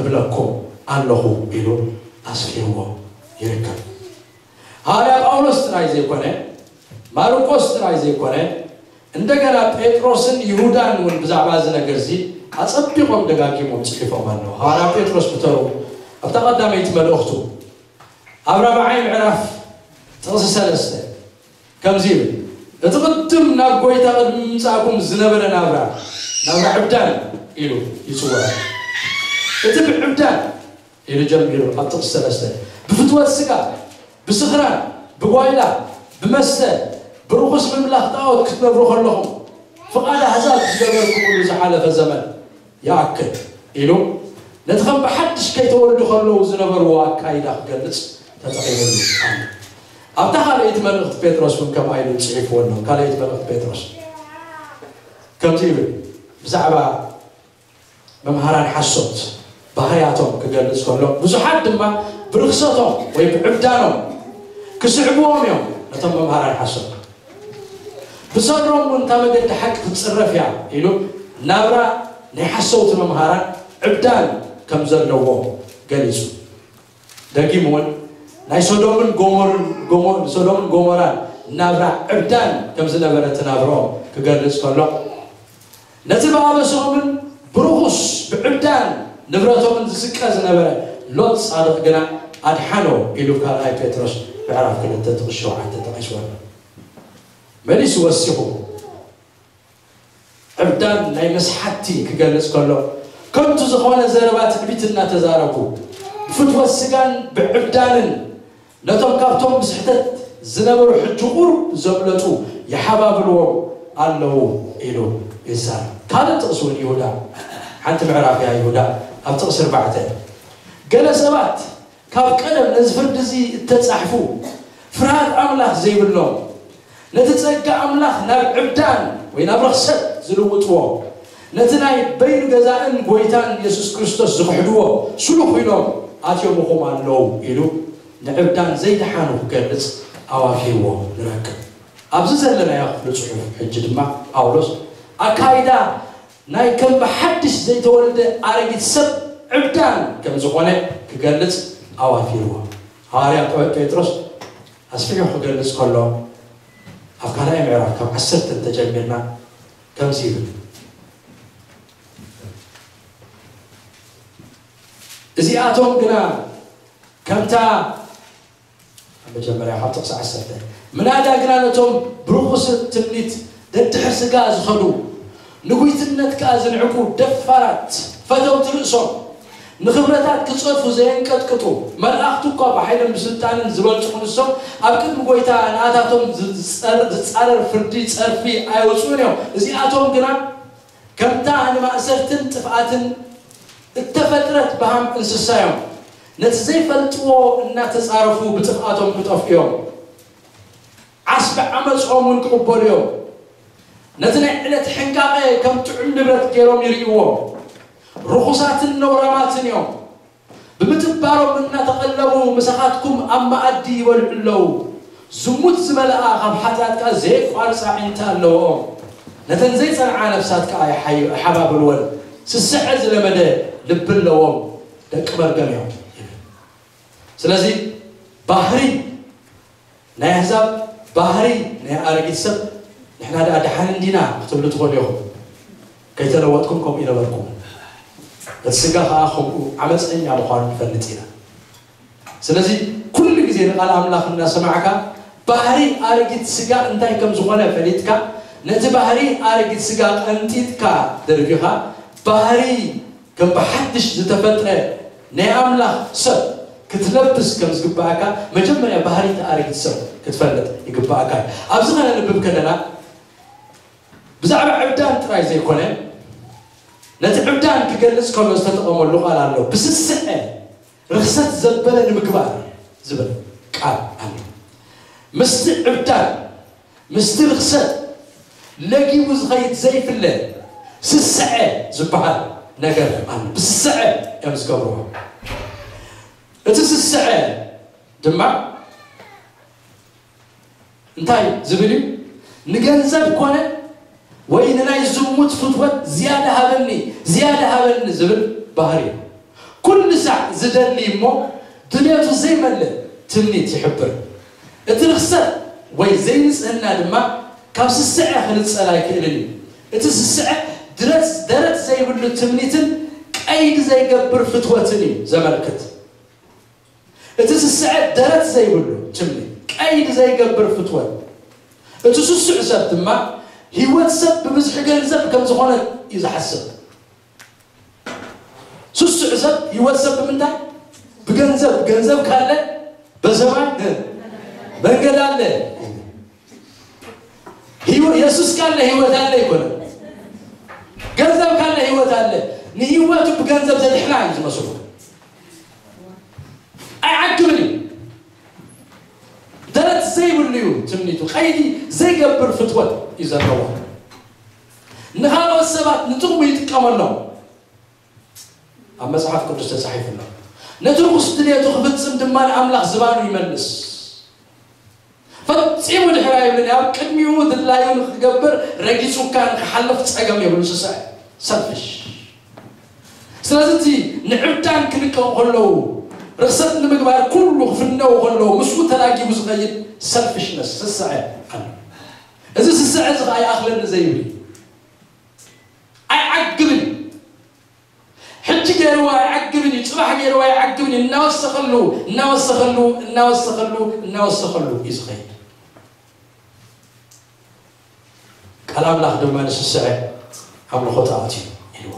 እብለኩም ኣለኹ ኢሉ ኣስፊርዎ ይርከብ። ሃዋርያ ጳውሎስ ጥራይ ዘይኮነ፣ ማርቆስ ጥራይ ዘይኮነ፣ እንደገና ጴጥሮስን ይሁዳን እውን ብዛዕባ እዚ ነገር እዚ ኣጸቢቖም ደጋጊሞም ጽሒፎም ኣለዉ። ሃዋርያ ጴጥሮስ ብተሩ ኣብታ ቀዳመይቲ መልእኽቱ ኣብ ራብዓይ ምዕራፍ ጥቕሲ ሰለስተ ከምዚ ይብል፣ እቲ ቅድም ናብ ጎይታ ቅድሚ ምምጻእኩም ዝነበረ ናብራ፣ ናብራ ዕብዳን ኢሉ ይጽውዖ። እቲ ብዕብዳን ኢሉ ጀሚሩ ኣብ ጥቕሲ ሰለስተ ብፍትወት ስጋ፣ ብስኽራን፣ ብጓይላ፣ ብመስተ፣ ብርኹስ ምምላኽ ጣዖት ክትነብሩ ከለኹም ፍቓድ ኣሕዛብ ዝገበርኩምሉ ዝሓለፈ ዘመን ይኣክል ኢሉ ነቲ ከም ብሓድሽ ከይተወልዱ ከለዉ ዝነበርዎ ኣካይዳ ክገልጽ ተጠቒሙሉ ኣሎ። ኣብታ ካልኣይቲ መልእኽቲ ጴጥሮስ እውን ከምኣ ኢሉ ጽሒፍዎ ኣሎ። ካልኣይቲ መልእኽቲ ጴጥሮስ ከምዚ ይብል ብዛዕባ መምሃራን ሓሶት ባህርያቶም ክገልጽ ከሎ ብዙሓት ድማ ብርኽሰቶም ወይ ብዕብዳኖም ክስዕብዎም እዮም ነቶም መምሃራን ሓሶት። ብሰሮም እውን እታ መገዲ ሓቂ ክትጽረፍ እያ ኢሉ ናብራ ናይ ሓሰውቲ መምሃራን ዕብዳን ከም ዘለዎ ገሊጹ። ደጊም እውን ናይ ሶዶምን ጎሞርን ጎሞ- ሶዶምን ጎሞራን ናብራ ዕብዳን ከም ዝነበረ እቲ ናብርኦም ክገልጽ ከሎ ነቲ ብኣበስኦምን ብርኹስ ብዕብዳን ንብረቶምን ዝስቀ ዝነበረ ሎጥ ጻድቕ ግና ኣድሓኖ ኢሉ ካልኣይ ጴጥሮስ ምዕራፍ ክልተ ጥቕሲ ሸውዓተ ጠቒስዎ ኣሎ። መሊሱ ወሲኹ ዕብዳን ናይ መስሓቲ ክገልጽ ከሎ ከንቱ ዝኾነ ዘረባ ትዕቢት እናተዛረቡ ብፍትወት ስጋን ብዕብዳንን ነቶም ካብቶም ብስሕተት ዝነበሩ ሕጂ ቁሩብ ዘምለጡ ይሓባብልዎም ኣለዉ ኢሉ ይዛረብ። ካልእ ጥቕሲ እውን ይሁዳ ሓንቲ ምዕራፍ እያ። ይሁዳ ኣብ ጥቕሲ ኣርባዕተ ገለ ሰባት ካብ ቀደም ነዚ ፍርዲ እዚ እተጻሕፉ ፍርሃት ኣምላኽ ዘይብሎም ነቲ ጸጋ ኣምላኽ ናብ ዕብዳን ወይ ናብ ርኽሰት ዝልውጥዎ ነቲ ናይ በይኑ ገዛእን ጎይታን የሱስ ክርስቶስ ዝኽሕድዎ ስሉኽ ኢሎም ኣትዮምኹም ኣለዉ ኢሉ ንዕብዳን ዘይደሓኑ ክገልጽ ኣዋፊርዎ ንረክብ። ኣብዚ ዘለናዮ ክፍሊ ጽሑፍ ሕጂ ድማ ጳውሎስ ኣካይዳ ናይ ከም ብሓድሽ ዘይተወልደ ኣረጊት ሰብ ዕብዳን ከም ዝኾነ ክገልጽ ኣዋፊርዎ። ሃዋርያ ጴጥሮስ ኣስፊሑ ክገልጽ ከሎ ኣብ ካልኣይ ምዕራፍ ካብ ዓሰርተ እንተጀሚርና ከምዚ ይብል፣ እዚኣቶም ግና ከምታ ኣብ መጀመርያ ካብ ጥቕሲ ዓሰርተ፣ ምናዳ ግና ነቶም ብርኹስ ትምኒት ደድሕር ስጋ ዝኸዱ፣ ንጉይትነት ከኣ ዝንዕቁ ደፋራት፣ ፈተውቲ ርእሶም፣ ንኽብረታት ክጸርፉ ዘየንቀጥቅጡ፣ መላእኽቱ እኳ ብሓይልን ብስልጣንን ዝበልጹ ክንሶም፣ ኣብ ቅድሚ ጐይታ ንኣታቶም ዝጸር-፣ ዝጻረር ፍርዲ ጸርፊ ኣየውጽኡን እዮም። እዚኣቶም ግና ከምታ ንማእሰርትን ጥፍኣትን እተፈጥረት በሃም እንስሳ እዮም። ነቲ ዘይፈልጥዎ እናተጻረፉ ብጥፍኣቶም ክጠፍኡ እዮም። ዓስቢ ዓመጾም እውን ክቕበሉ እዮም። ነቲ ናይ ዕለት ሕንቃቐ ከም ጥዑም ንብረት ገይሮም ይርእይዎ። ርኹሳትን ነውራማትን እዮም። ብምጥባሮም እናተቐለቡ ምሳኻትኩም ኣብ መኣዲ ይበልዑ ኣለዉ። ዝሙት ዝመልኣ ካብ ሓጢኣት ከኣ ዘየቋርጻ ኣዒንቲ ኣለዎም። ነተን ዘይጸንዓ ነፍሳት ከኣ ይሓዩ-፣ ይሓባብልወን። ስስዐ ዝለመደ ልቢ ኣለዎም። ደቂ መርገም እዮም። ስለዚ ባህሪ ናይ ኣህዛብ ባህሪ ናይ ኣረጊት ሰብ ንሕና ደኣ ደሓን እንዲና ክትብሉ ትኽእሉ ኢኹም። ከይተለወጥኩም ከምኡ ይነበርኩም። እቲ ስጋ ከኣ ከምኡ ዓመፀኛ ምዃኑ ንፈልጥ ኢና። ስለዚ ኩሉ ግዜ ንቃል ኣምላኽ እናሰማዕካ ባህሪ ኣረጊት ስጋ እንታይ ከም ዝኾነ ፈሊጥካ ነቲ ባህሪ ኣረጊት ስጋ ቀንጢጥካ ደርቢኻ ባህሪ ከም ብሓድሽ ዝተፈጥረ ናይ ኣምላኽ ሰብ ክትለብስ ከም ዝግብኣካ መጀመርያ ባህሪ እቲ ኣረጊት ሰብ ክትፈልጥ ይግብኣካ እዩ። ኣብዚ ከነንብብ ከለና ብዛዕባ ዕብዳን ጥራይ ዘይኮነ ነቲ ዕብዳን ክገልጽ ከሎ ዝተጠቐመሉ ቃል ኣሎ። ብስስዐ ርኽሰት ዘበለ ንምግባር ዝብል ቃል ኣሎ። ምስቲ ዕብዳን ምስቲ ርኽሰት ለጊቡ ዝኸይድ ዘይፍለ ስስዐ ዝበሃል ነገር ኣሎ። ብስስዐ እዮም ዝገብርዎ። እቲ ስስዐ ድማ እንታይ ዝብል እዩ? ንገንዘብ ኮነ ወይ ንናይ ዝሙት ፍትወት ዝያዳ ሃበኒ፣ ዝያዳ ሃበኒ ዝብል ባህሪ እዩ። ኩሉ ሳዕ ዝደሊ እሞ ድሌቱ ዘይመልእ ትምኒት ይሕብር። እቲ ርኽሰት ወይ ዘይንጽህና ድማ ካብ ስስዐ ክንጸል ኣይክእልን እዩ። እቲ ስስዐ ድረት-፣ ደረት ዘይብሉ ትምኒትን ቀይዲ ዘይገብር ፍትወትን እዩ ዘመልክት። እቲ ስስዐ ደረት ዘይብሉ ትምኒት፣ ቀይዲ ዘይገብር ፍትወት። እቲ ስሱዕ ሰብ ድማ ህይወት ሰብ ብብዝሒ ገንዘብ ከም ዝኾነ እዩ ዝሓስብ። ስሱዕ ሰብ ህይወት ሰብ ብምንታይ? ብገንዘብ። ገንዘብ ካለ በሰማይ መንገድ ኣለ። ህይወ-፣ የሱስ ካለ ህይወት ኣለ ይኮነ። ገንዘብ ካለ ህይወት ኣለ። ንህይወቱ ብገንዘብ ዘድሕና እዩ ዝመስሉ። ኣይዓግብን እዩ። ደረት ዘይብሉ እዩ ትምኒቱ። ቀይዲ ዘይገብር ፍትወት እዩ ዘለዎ። ንኻልኦት ሰባት ንጥቕሙ ይጥቀመሎም። ኣብ መጽሓፍ ቅዱስ ተጻሒፉ ኣሎ። ነቲ ርኹስ ድሌቱ ክፍጽም ድማ ንኣምላኽ ዝባኑ ይመልስ። ፈጺሙ ድሕር ኣይብልን። ኣብ ቅድሚኡ ድላዩ ንክገብር ረጊጹካ ንክሓልፍ ጸገም የብሉ። ስስዐ ሰልፊሽ። ስለዚ እቲ ንዕብዳን ክልቀቑ ከለዉ፣ ርኽሰት ንምግባር ኩሉ ክፍነዉ ከለዉ፣ ምስኡ ተላጊቡ ዝኸይድ ሰልፊሽነስ፣ ስስዐ ኣሎ። እዚ ስስዐ እዚ ኸኣ ይኣኽለኒ ዘይብል እዩ። ኣይዓግብን እዩ። ሕጂ ገይርዋ ኣይዓግብን እዩ፣ ጽባሕ ገይርዋ ኣይዓግብን እዩ። እናወሰኸሉ፣ እናወሰኸሉ፣ እናወሰኸሉ፣ እናወሰኸሉ እዩ ዝኸይድ። ቃል ኣምላኽ ድማ ንስስዐ ኣምልኾ ጣዖት እዩ ኢልዎ።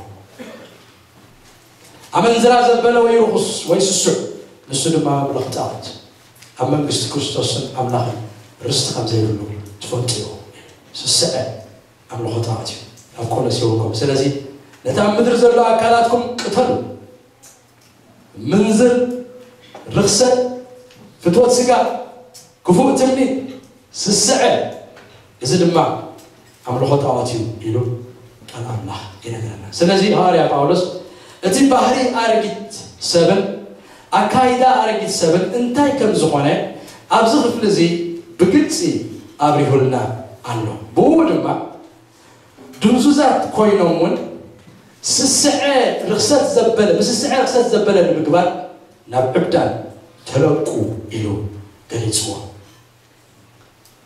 ኣመንዝራ ዘበለ ወይ ርኹስ ወይ ስሱዕ፣ ንሱ ድማ ኣምልኽ ጣዖት፣ ኣብ መንግስቲ ክርስቶስን ኣምላኽን ርስቲ ከም ዘይብሉ ትፈልጡ ኢኹም። ስስዐ ኣምልኾ ጣዖት እዩ። ኣብ ቆሎሴ ወንጌል። ስለዚ ነቲ ኣብ ምድሪ ዘሎ ኣካላትኩም ቅተሉ። ምንዝር፣ ርኽሰት፣ ፍትወት ስጋ፣ ክፉእ ትምኒት፣ ስስዐ፣ እዚ ድማ ኣምልኾ ጣዖት እዩ ኢሉ ቃል ኣምላኽ ይነግረና። ስለዚ ሃዋርያ ጳውሎስ እቲ ባህሪ ኣረጊት ሰብን ኣካይዳ ኣረጊት ሰብን እንታይ ከም ዝኾነ ኣብዚ ክፍሊ እዚ ብግልጺ ኣብሪሁልና ኣሎ። ብኡ ድማ ድንዙዛት ኮይኖም እውን ስስዐ ርኽሰት ዘበለ፣ ብስስዐ ርኽሰት ዘበለ ንምግባር ናብ ዕብዳን ተለቁ ኢሉ ገሊጽዎ።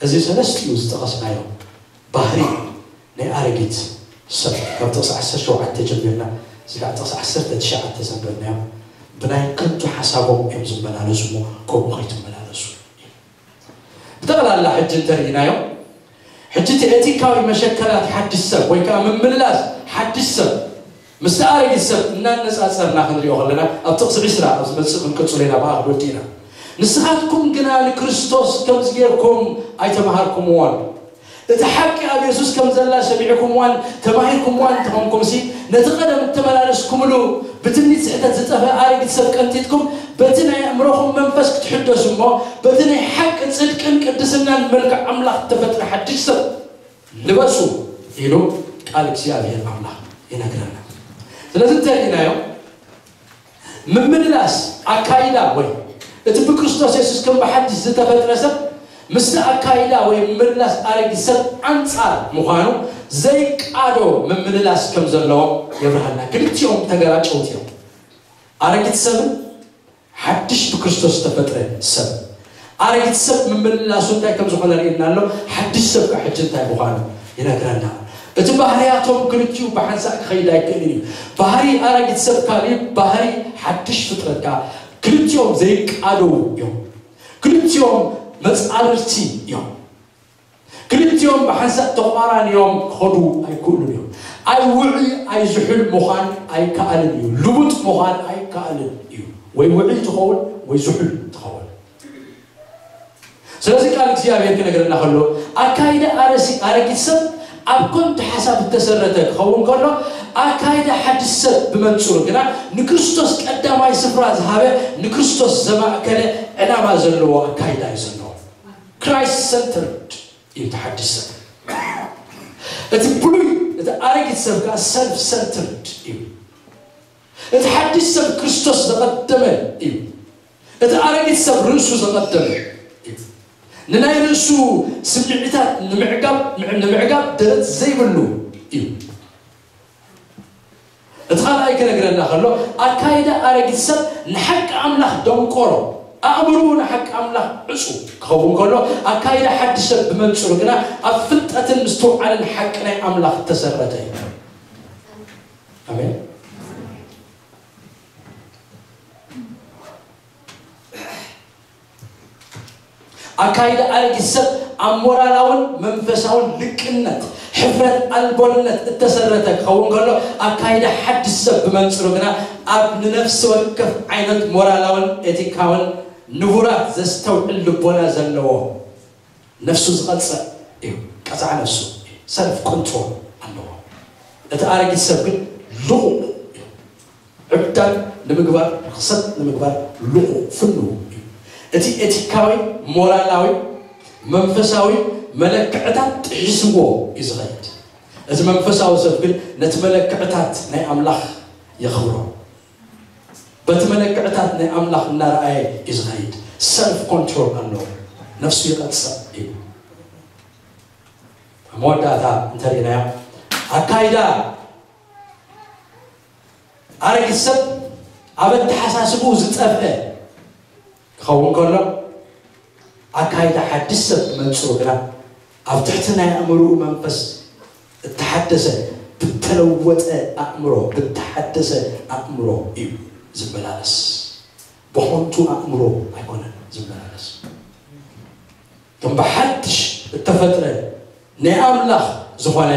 እዚ ሰለስቲኡ ዝጠቐስናዮ ባህሪ ናይ ኣረጊት ሰብ ካብ ጥቕሲ ዓሰርተ ሸውዓተ ጀሚርና እስካብ ጥቕሲ ዓሰርተ ትሽዓተ ዘንበብናዮ ብናይ ከንቱ ሓሳቦም እዮም ዝመላለሱ እሞ፣ ከምኡ ከይትመላለሱ። ብጠቕላላ ሕጂ እንተርኢናዮ፣ ሕጂ እቲ ኤቲካዊ መሸከላት ሓድሽ ሰብ ወይ ከዓ ምምልላስ ሓድሽ ሰብ ምስቲ ኣረጊት ሰብ እናነፃፀርና ክንሪኦ ከለና፣ ኣብ ጥቕሲ ዕስራ ኣብ ዝመፅእ ክንቅፅሎ ኢና፣ ብኣኽ ወዲእና። "ንስኻትኩም ግና ንክርስቶስ ከምዚ ጌርኩም ኣይተምሃርኩምዎን። እቲ ሓቂ ኣብ የሱስ ከም ዘላ ሰሚዕኩምዋን ተማሂርኩምዋን እንተኾንኩምሲ፣ ነቲ ቀደም እተመላለስኩምሉ ብትምኒት ስሕተት ዝጠፍአ ኣረጊት ሰብ ቀንጢጥኩም፣ በቲ ናይ ኣእምሮኹም መንፈስ ክትሕደሱ እሞ፣ በቲ ናይ ሓቂ ጽድቅን ቅድስናን መልክዕ ኣምላኽ እተፈጥረ ሓድሽ ሰብ ልበሱ" ኢሉ ቃል እግዚኣብሔር ኣምላኽ ይነግረና። ስለዚ እንተርኢናዮ፣ ምምልላስ ኣካይዳ ወይ እቲ ብክርስቶስ የሱስ ከም ብሓድሽ ዝተፈጥረ ሰብ ምስቲ ኣካይዳ ወይ ምምልላስ ኣረጊት ሰብ ኣንጻር ምዃኑ ዘይቃዶ ምምልላስ ከም ዘለዎ የብርሃልና። ክልቲኦም ተገራጨውቲ እዮም። ኣረጊት ሰብን ሓድሽ ብክርስቶስ ዝተፈጥረ ሰብ። ኣረጊት ሰብ ምምልላሱ እንታይ ከም ዝኾነ ርእየና ኣሎ። ሓድሽ ሰብ ከዓ ሕጂ እንታይ ምዃኑ ይነግረና። እቲ ባህርያቶም ክልቲኡ ብሓንሳእ ክኸይድ ኣይክእልን እዩ። ባህሪ ኣረጊት ሰብ ካልእ፣ ባህሪ ሓድሽ ፍጥረት ከዓ ክልቲኦም ዘይቃደው እዮም። ክልቲኦም መጻርርቲ እዮም። ክልቲኦም ብሓንሳእ ተቋራንዮም ክኸዱ ኣይክእሉን እዮም። ኣይ ውዑይ ኣይ ዝሑል ምዃን ኣይከኣልን እዩ። ልቡጥ ምዃን ኣይከኣልን እዩ። ወይ ውዑይ ትኸውን ወይ ዝሑል ትኸውን። ስለዚ ቃል እግዚኣብሔር ክነግረና ከሎ፣ ኣካይዳ ኣረሲ-፣ ኣረጊት ሰብ ኣብ ከንቱ ሓሳብ እተሰረተ ክኸውን ከሎ፣ ኣካይዳ ሓድሽ ሰብ ብመንጽሩ ግና ንክርስቶስ ቀዳማይ ስፍራ ዝሃበ፣ ንክርስቶስ ዘማእከለ ዕላማ ዘለዎ ኣካይዳ እዩ ዘለዎ። ክራይስት ሰንተርድ እዩ እቲ ሓድሽ ሰብ። እቲ ብሉይ፣ እቲ ኣረጊት ሰብ ከዓ ሰልፍ ሰንተርድ እዩ። እቲ ሓድሽ ሰብ ክርስቶስ ዘቐደመ እዩ። እቲ ኣረጊት ሰብ ርእሱ ዘቐደመ እዩ። ንናይ ርእሱ ስምዒታት ንምዕጋብ፣ ንምዕጋብ ደረት ዘይብሉ እዩ። እቲ ካልኣይ ክነግረና ከሎ፣ ኣካይዳ ኣረጊት ሰብ ንሓቂ ኣምላኽ ደንቆሮ፣ ኣእምሮኡ ንሓቂ ኣምላኽ ዕጹ ክኸውን ከሎ፣ ኣካይዳ ሓድሽ ሰብ ብመንጽሩ ግና ኣብ ፍልጠትን ምስትውዓልን ሓቂ ናይ ኣምላኽ እተሰረተ እዩ። ኣሜን። ኣካይዳ ኣረጊት ሰብ ኣብ ሞራላውን መንፈሳውን ልቅነት፣ ሕፍረት ኣልቦነት እተሰረተ ክኸውን ከሎ፣ ኣካይዳ ሓድሽ ሰብ ብመንጽሩ ግና ኣብ ንነፍሲ ወከፍ ዓይነት ሞራላውን ኤቲካውን ንቡራት ዘስተውዕል ልቦና ዘለዎ፣ ነፍሱ ዝቐጽዕ እዩ። ቀጻዕ ነፍሱ፣ ሰልፍ ኮንትሮል ኣለዎ። እቲ ኣረጊት ሰብ ግን ልቑቕ እዩ። ዕብዳን ንምግባር፣ ርኽሰት ንምግባር ልቑቕ ፍኑው እዩ። እቲ ኤቲካዊ፣ ሞራላዊ፣ መንፈሳዊ መለክዕታት ጥሒስዎ እዩ ዝኸይድ። እዚ መንፈሳዊ ሰብ ግን ነቲ መለክዕታት ናይ ኣምላኽ የኽብሮ። በቲ መለክዕታት ናይ ኣምላኽ እናረኣየ እዩ ዝኸይድ። ሰልፍ ኮንትሮል ኣለዎ። ነፍሱ ይቐጽዕ እዩ። ኣብ መወዳእታ እንተርኢናዮ፣ ኣካይዳ ኣረጊት ሰብ ኣብ ኣተሓሳስብኡ ዝጠፍአ ክኸውን ከሎ፣ ኣካይዳ ሓድሽ ሰብ ብመንጽሩ ግና ኣብ ትሕቲ ናይ ኣእምሮኡ መንፈስ እተሓደሰ፣ ብተለወጠ ኣእምሮ፣ ብተሓደሰ ኣእምሮ እዩ ዝመላለስ። ብኾንቱ ኣእምሮ ኣይኮነን ዝመላለስ። እቶም ብሓድሽ እተፈጥረ ናይ ኣምላኽ ዝኾነ፣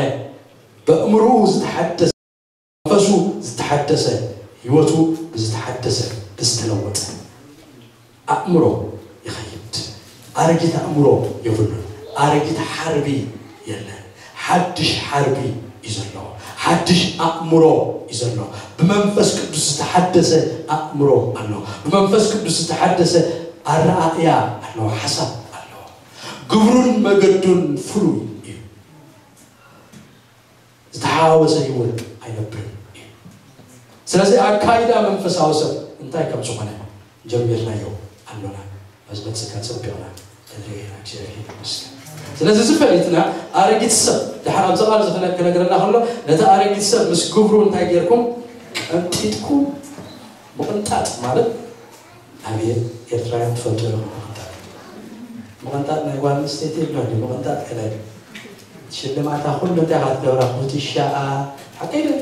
በእምርኡ ዝተሓደሰ፣ መንፈሱ ዝተሓደሰ፣ ህይወቱ ብዝተሓደሰ፣ ብዝተለወጠ ኣእምሮ ይኸይድ። ኣረጊት ኣእምሮ የብሉን። ኣረጊት ሓርቢ የለን። ሓድሽ ሓርቢ እዩ ዘሎ። ሓድሽ ኣእምሮ እዩ ዘሎ። ብመንፈስ ቅዱስ ዝተሓደሰ ኣእምሮ ኣሎ። ብመንፈስ ቅዱስ ዝተሓደሰ ኣረኣእያ ኣለዎ፣ ሓሳብ ኣለዎ። ግብሩን መገዱን ፍሉይ እዩ። ዝተሓዋወሰ ህይወት ኣይነብርን እዩ። ስለዚ ኣካይዳ መንፈሳዊ ሰብ እንታይ ከም ዝኾነ ጀሚርናዮ ኣሎና። ኣብ ዝመጽእ ከኣ ጸቢቕና ክንርኢ ኢና። እግዚኣብሔር ይመስገን። ስለዚ እዚ ፈሊጥና ኣረጊት ሰብ ድሓር ኣብዚ ቃል እዚ ክነ-፣ ክነግረና ከሎ ነቲ ኣረጊት ሰብ ምስ ግብሩ እንታይ ጌርኩም ቀንጢጥኩም ምቕንጣጥ ማለት ኣቤት ኤርትራውያን ትፈልጡ ኢኹም ምቕንጣጥ። ምቕንጣጥ ናይ ጓል ኣንስተይቲ የብላን ድዩ? ምቕንጣጥ ከላይ ሽልማታ ኩሉ እንታይ ኢኻ ትገብራ? ኩትሻኣ፣ ሓቀይ ድዩ?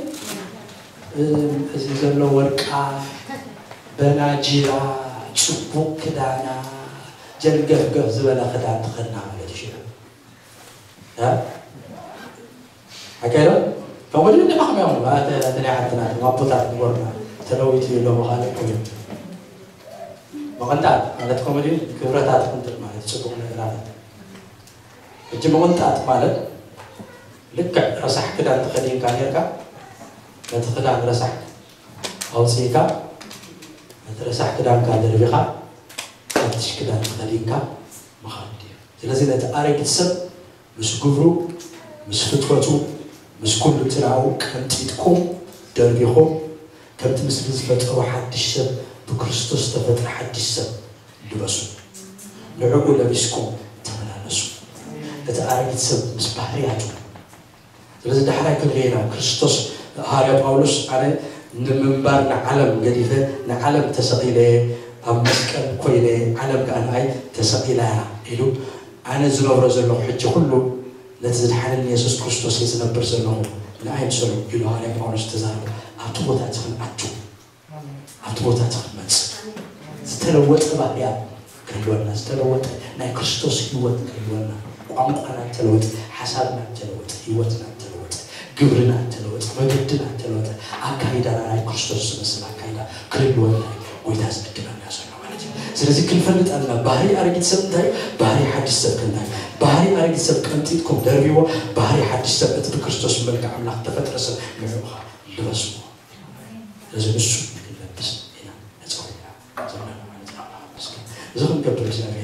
እዚ ዘሎ ወርቃ፣ በናጅራ ጽቡቕ ክዳና ጀልገፍገፍ ዝበለ ክዳን ተኸድና ማለት እዩ። ሽዑ እ? ሓቀዶ ከምኡ ድዩ? ድማ ከመይ እዮም ማለት እቲ ናይ ሓትናት ኣቦታት ንጎርና ተለዊጡ እዩ ኣሎ። ካልእ ኮይኑ መቐንጣጥ ማለት ከምኡ ድዩ? ክብረታት ክንጥጥ ማለት ጽቡቕ ነገራት። ሕጂ ምቕንጣጥ ማለት ልክዕ ረሳሕ ክዳን ተኸዲንካ ኔርካ፣ ነቲ ክዳን ረሳሕ ኣውፂእካ፣ ነቲ ረሳሕ ክዳንካ ደርቢኻ፣ ሓድሽ ክዳን ተኸዲንካ ምኻድ እዩ። ስለዚ ነቲ ኣረጊት ሰብ ምስ ግብሩ፣ ምስ ፍጥረቱ፣ ምስ ኩሉ ትናኡ ቀንጢጥኩም ደርቢኹም፣ ከምቲ ምስሊ ዝፈጠሩ ሓድሽ ሰብ፣ ብክርስቶስ ዝተፈጥረ ሓድሽ ሰብ ልበሱ። ንዕኡ ለቢስኩም ተመላለሱ። እቲ ኣረጊት ሰብ ምስ ባህርያቱ። ስለዚ ዳሕራይ ክንሪኤና ክርስቶስ፣ ሃዋርያ ጳውሎስ ኣነ ንምንባር ንዓለም ገዲፈ ንዓለም ተሰቒለ፣ ኣብ መስቀል ኮይነ ዓለም ከኣ ንኣይ ተሰቒላ እያ ኢሉ፣ ኣነ ዝነብሮ ዘለኹ ሕጂ ኩሉ ነቲ ዝድሓነኒ የሱስ ክርስቶስ እየ ዝነብር ዘለኹ፣ ንኣይ ምሰሉ ኢሉ ሃዋርያ ጳውሎስ ተዛረበ። ኣብቲ ቦታ እቲ ክንኣቱ ኣብቲ ቦታ እቲ ክንመጽእ ዝተለወጠ ባህርያ ክህልወና፣ ዝተለወጠ ናይ ክርስቶስ ህይወት ክህልወና፣ ቋንቋና ተለወጠ፣ ሓሳብና ተለወጠ፣ ህይወትና ተለወጠ፣ ግብርና ተለወጠ፣ መገድና ተለወጠ፣ ኣካይዳና ናይ ክርስቶስ ዝመስል ኣካይዳ ክህልወና እዩ ጎይታ ዝዕድመና ዘሎ ማለት እዩ። ስለዚ ክንፈልጥ ኣለና ባህሪ ኣረጊት ሰብ እንታይ እዩ፣ ባህሪ ሓድሽ ሰብ ከ እንታይ እዩ። ባህሪ ኣረጊት ሰብ ቀንጢጥኩም ደርብዎ፣ ባህሪ ሓድሽ ሰብ እቲ ብክርስቶስ መልክዕ ኣምላኽ ተፈጥረ ሰብ ንዕኡ ኸዓ ልበስዎ። ስለዚ ንሱ ክንለብስ ኢና ተጸዊዕና ዘለና ማለት እዩ። ኣምላኽ ይመስገን። እዚ ክንገብር እግዚኣብሔር